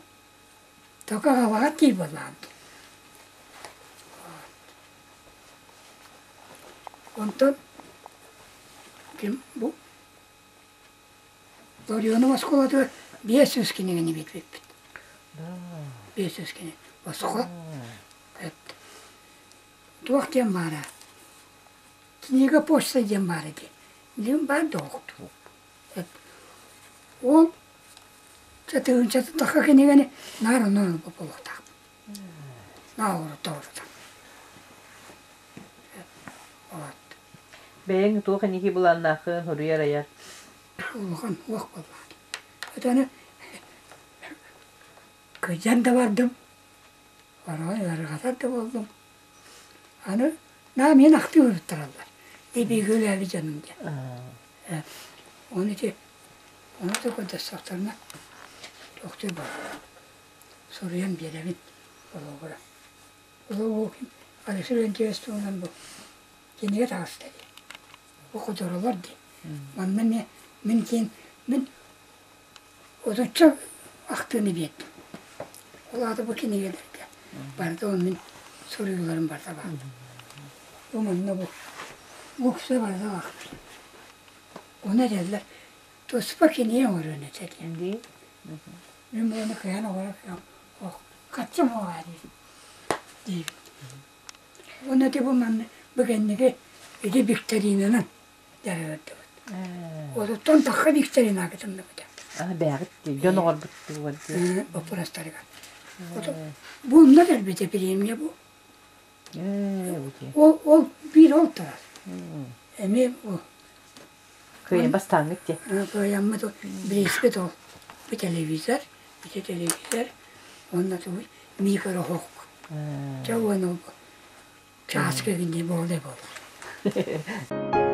Только аҕабаҕа тиий буоллаҕым дии. Онтон ким бу Ларионов оскуолатыгар 500 кинигэни биэрбиппит. 500 кинигэ. Босхо. Туох диэн баара? Книга почта диэн баара дии. Билигин баар да оҕоту. Ол тыһыынчатын тахха кинигэни наар онон ылбыт буолуохтаахпын. Наар орута-орута. Вот. Бэйэҥ туох инники былааннааххын суруйар айар? Улахан уох буоллаҕа. Өтөнө кыдьан да бардым, Орой ыарырҕатар да буоллум. Аны наа мин ахтыы ыһыттараллар. Дибиги үлээбит дьонум диэн. Ону ити ону да көрдөстөхтөрүнэ тохтуур буоллум. Суруйан биэрэбин холобура. Ол Алексей Леонтьевич туһунан бу кинигэ таҕыста дии. Бу хотурулар дии. Манна эмиэ мин киин мин Отучча ахтыыны биэрдим. Ол аата бу кинигэлэргэ барыта ол мин суруйууларым барыта баар. Бу манна бу букса барыта баар. Ону этэллэр туспа кинигэ оҥоруон этэ диэн. Дии. Мин буону кыайан оҥоро хаччым оҕо диибин. Уонна ити бу манна бу кэнники ити викторинанан дьарыгырдыбыт. Отуттан тахха викторина кытынныбыта. Бэҕит дьон оҕорбут боппурастарыгар. Бу онно кэлбитэ премия бу. Ол ол биир ол турар. Эмиэ бу. Кыайан бастааҥҥыт дии. Кыайаммыт бирииспит ол. Бу телевизор, ити телевизор, уонна тугуй микроһок. Чэ уонна чааска гинни буолла буолла.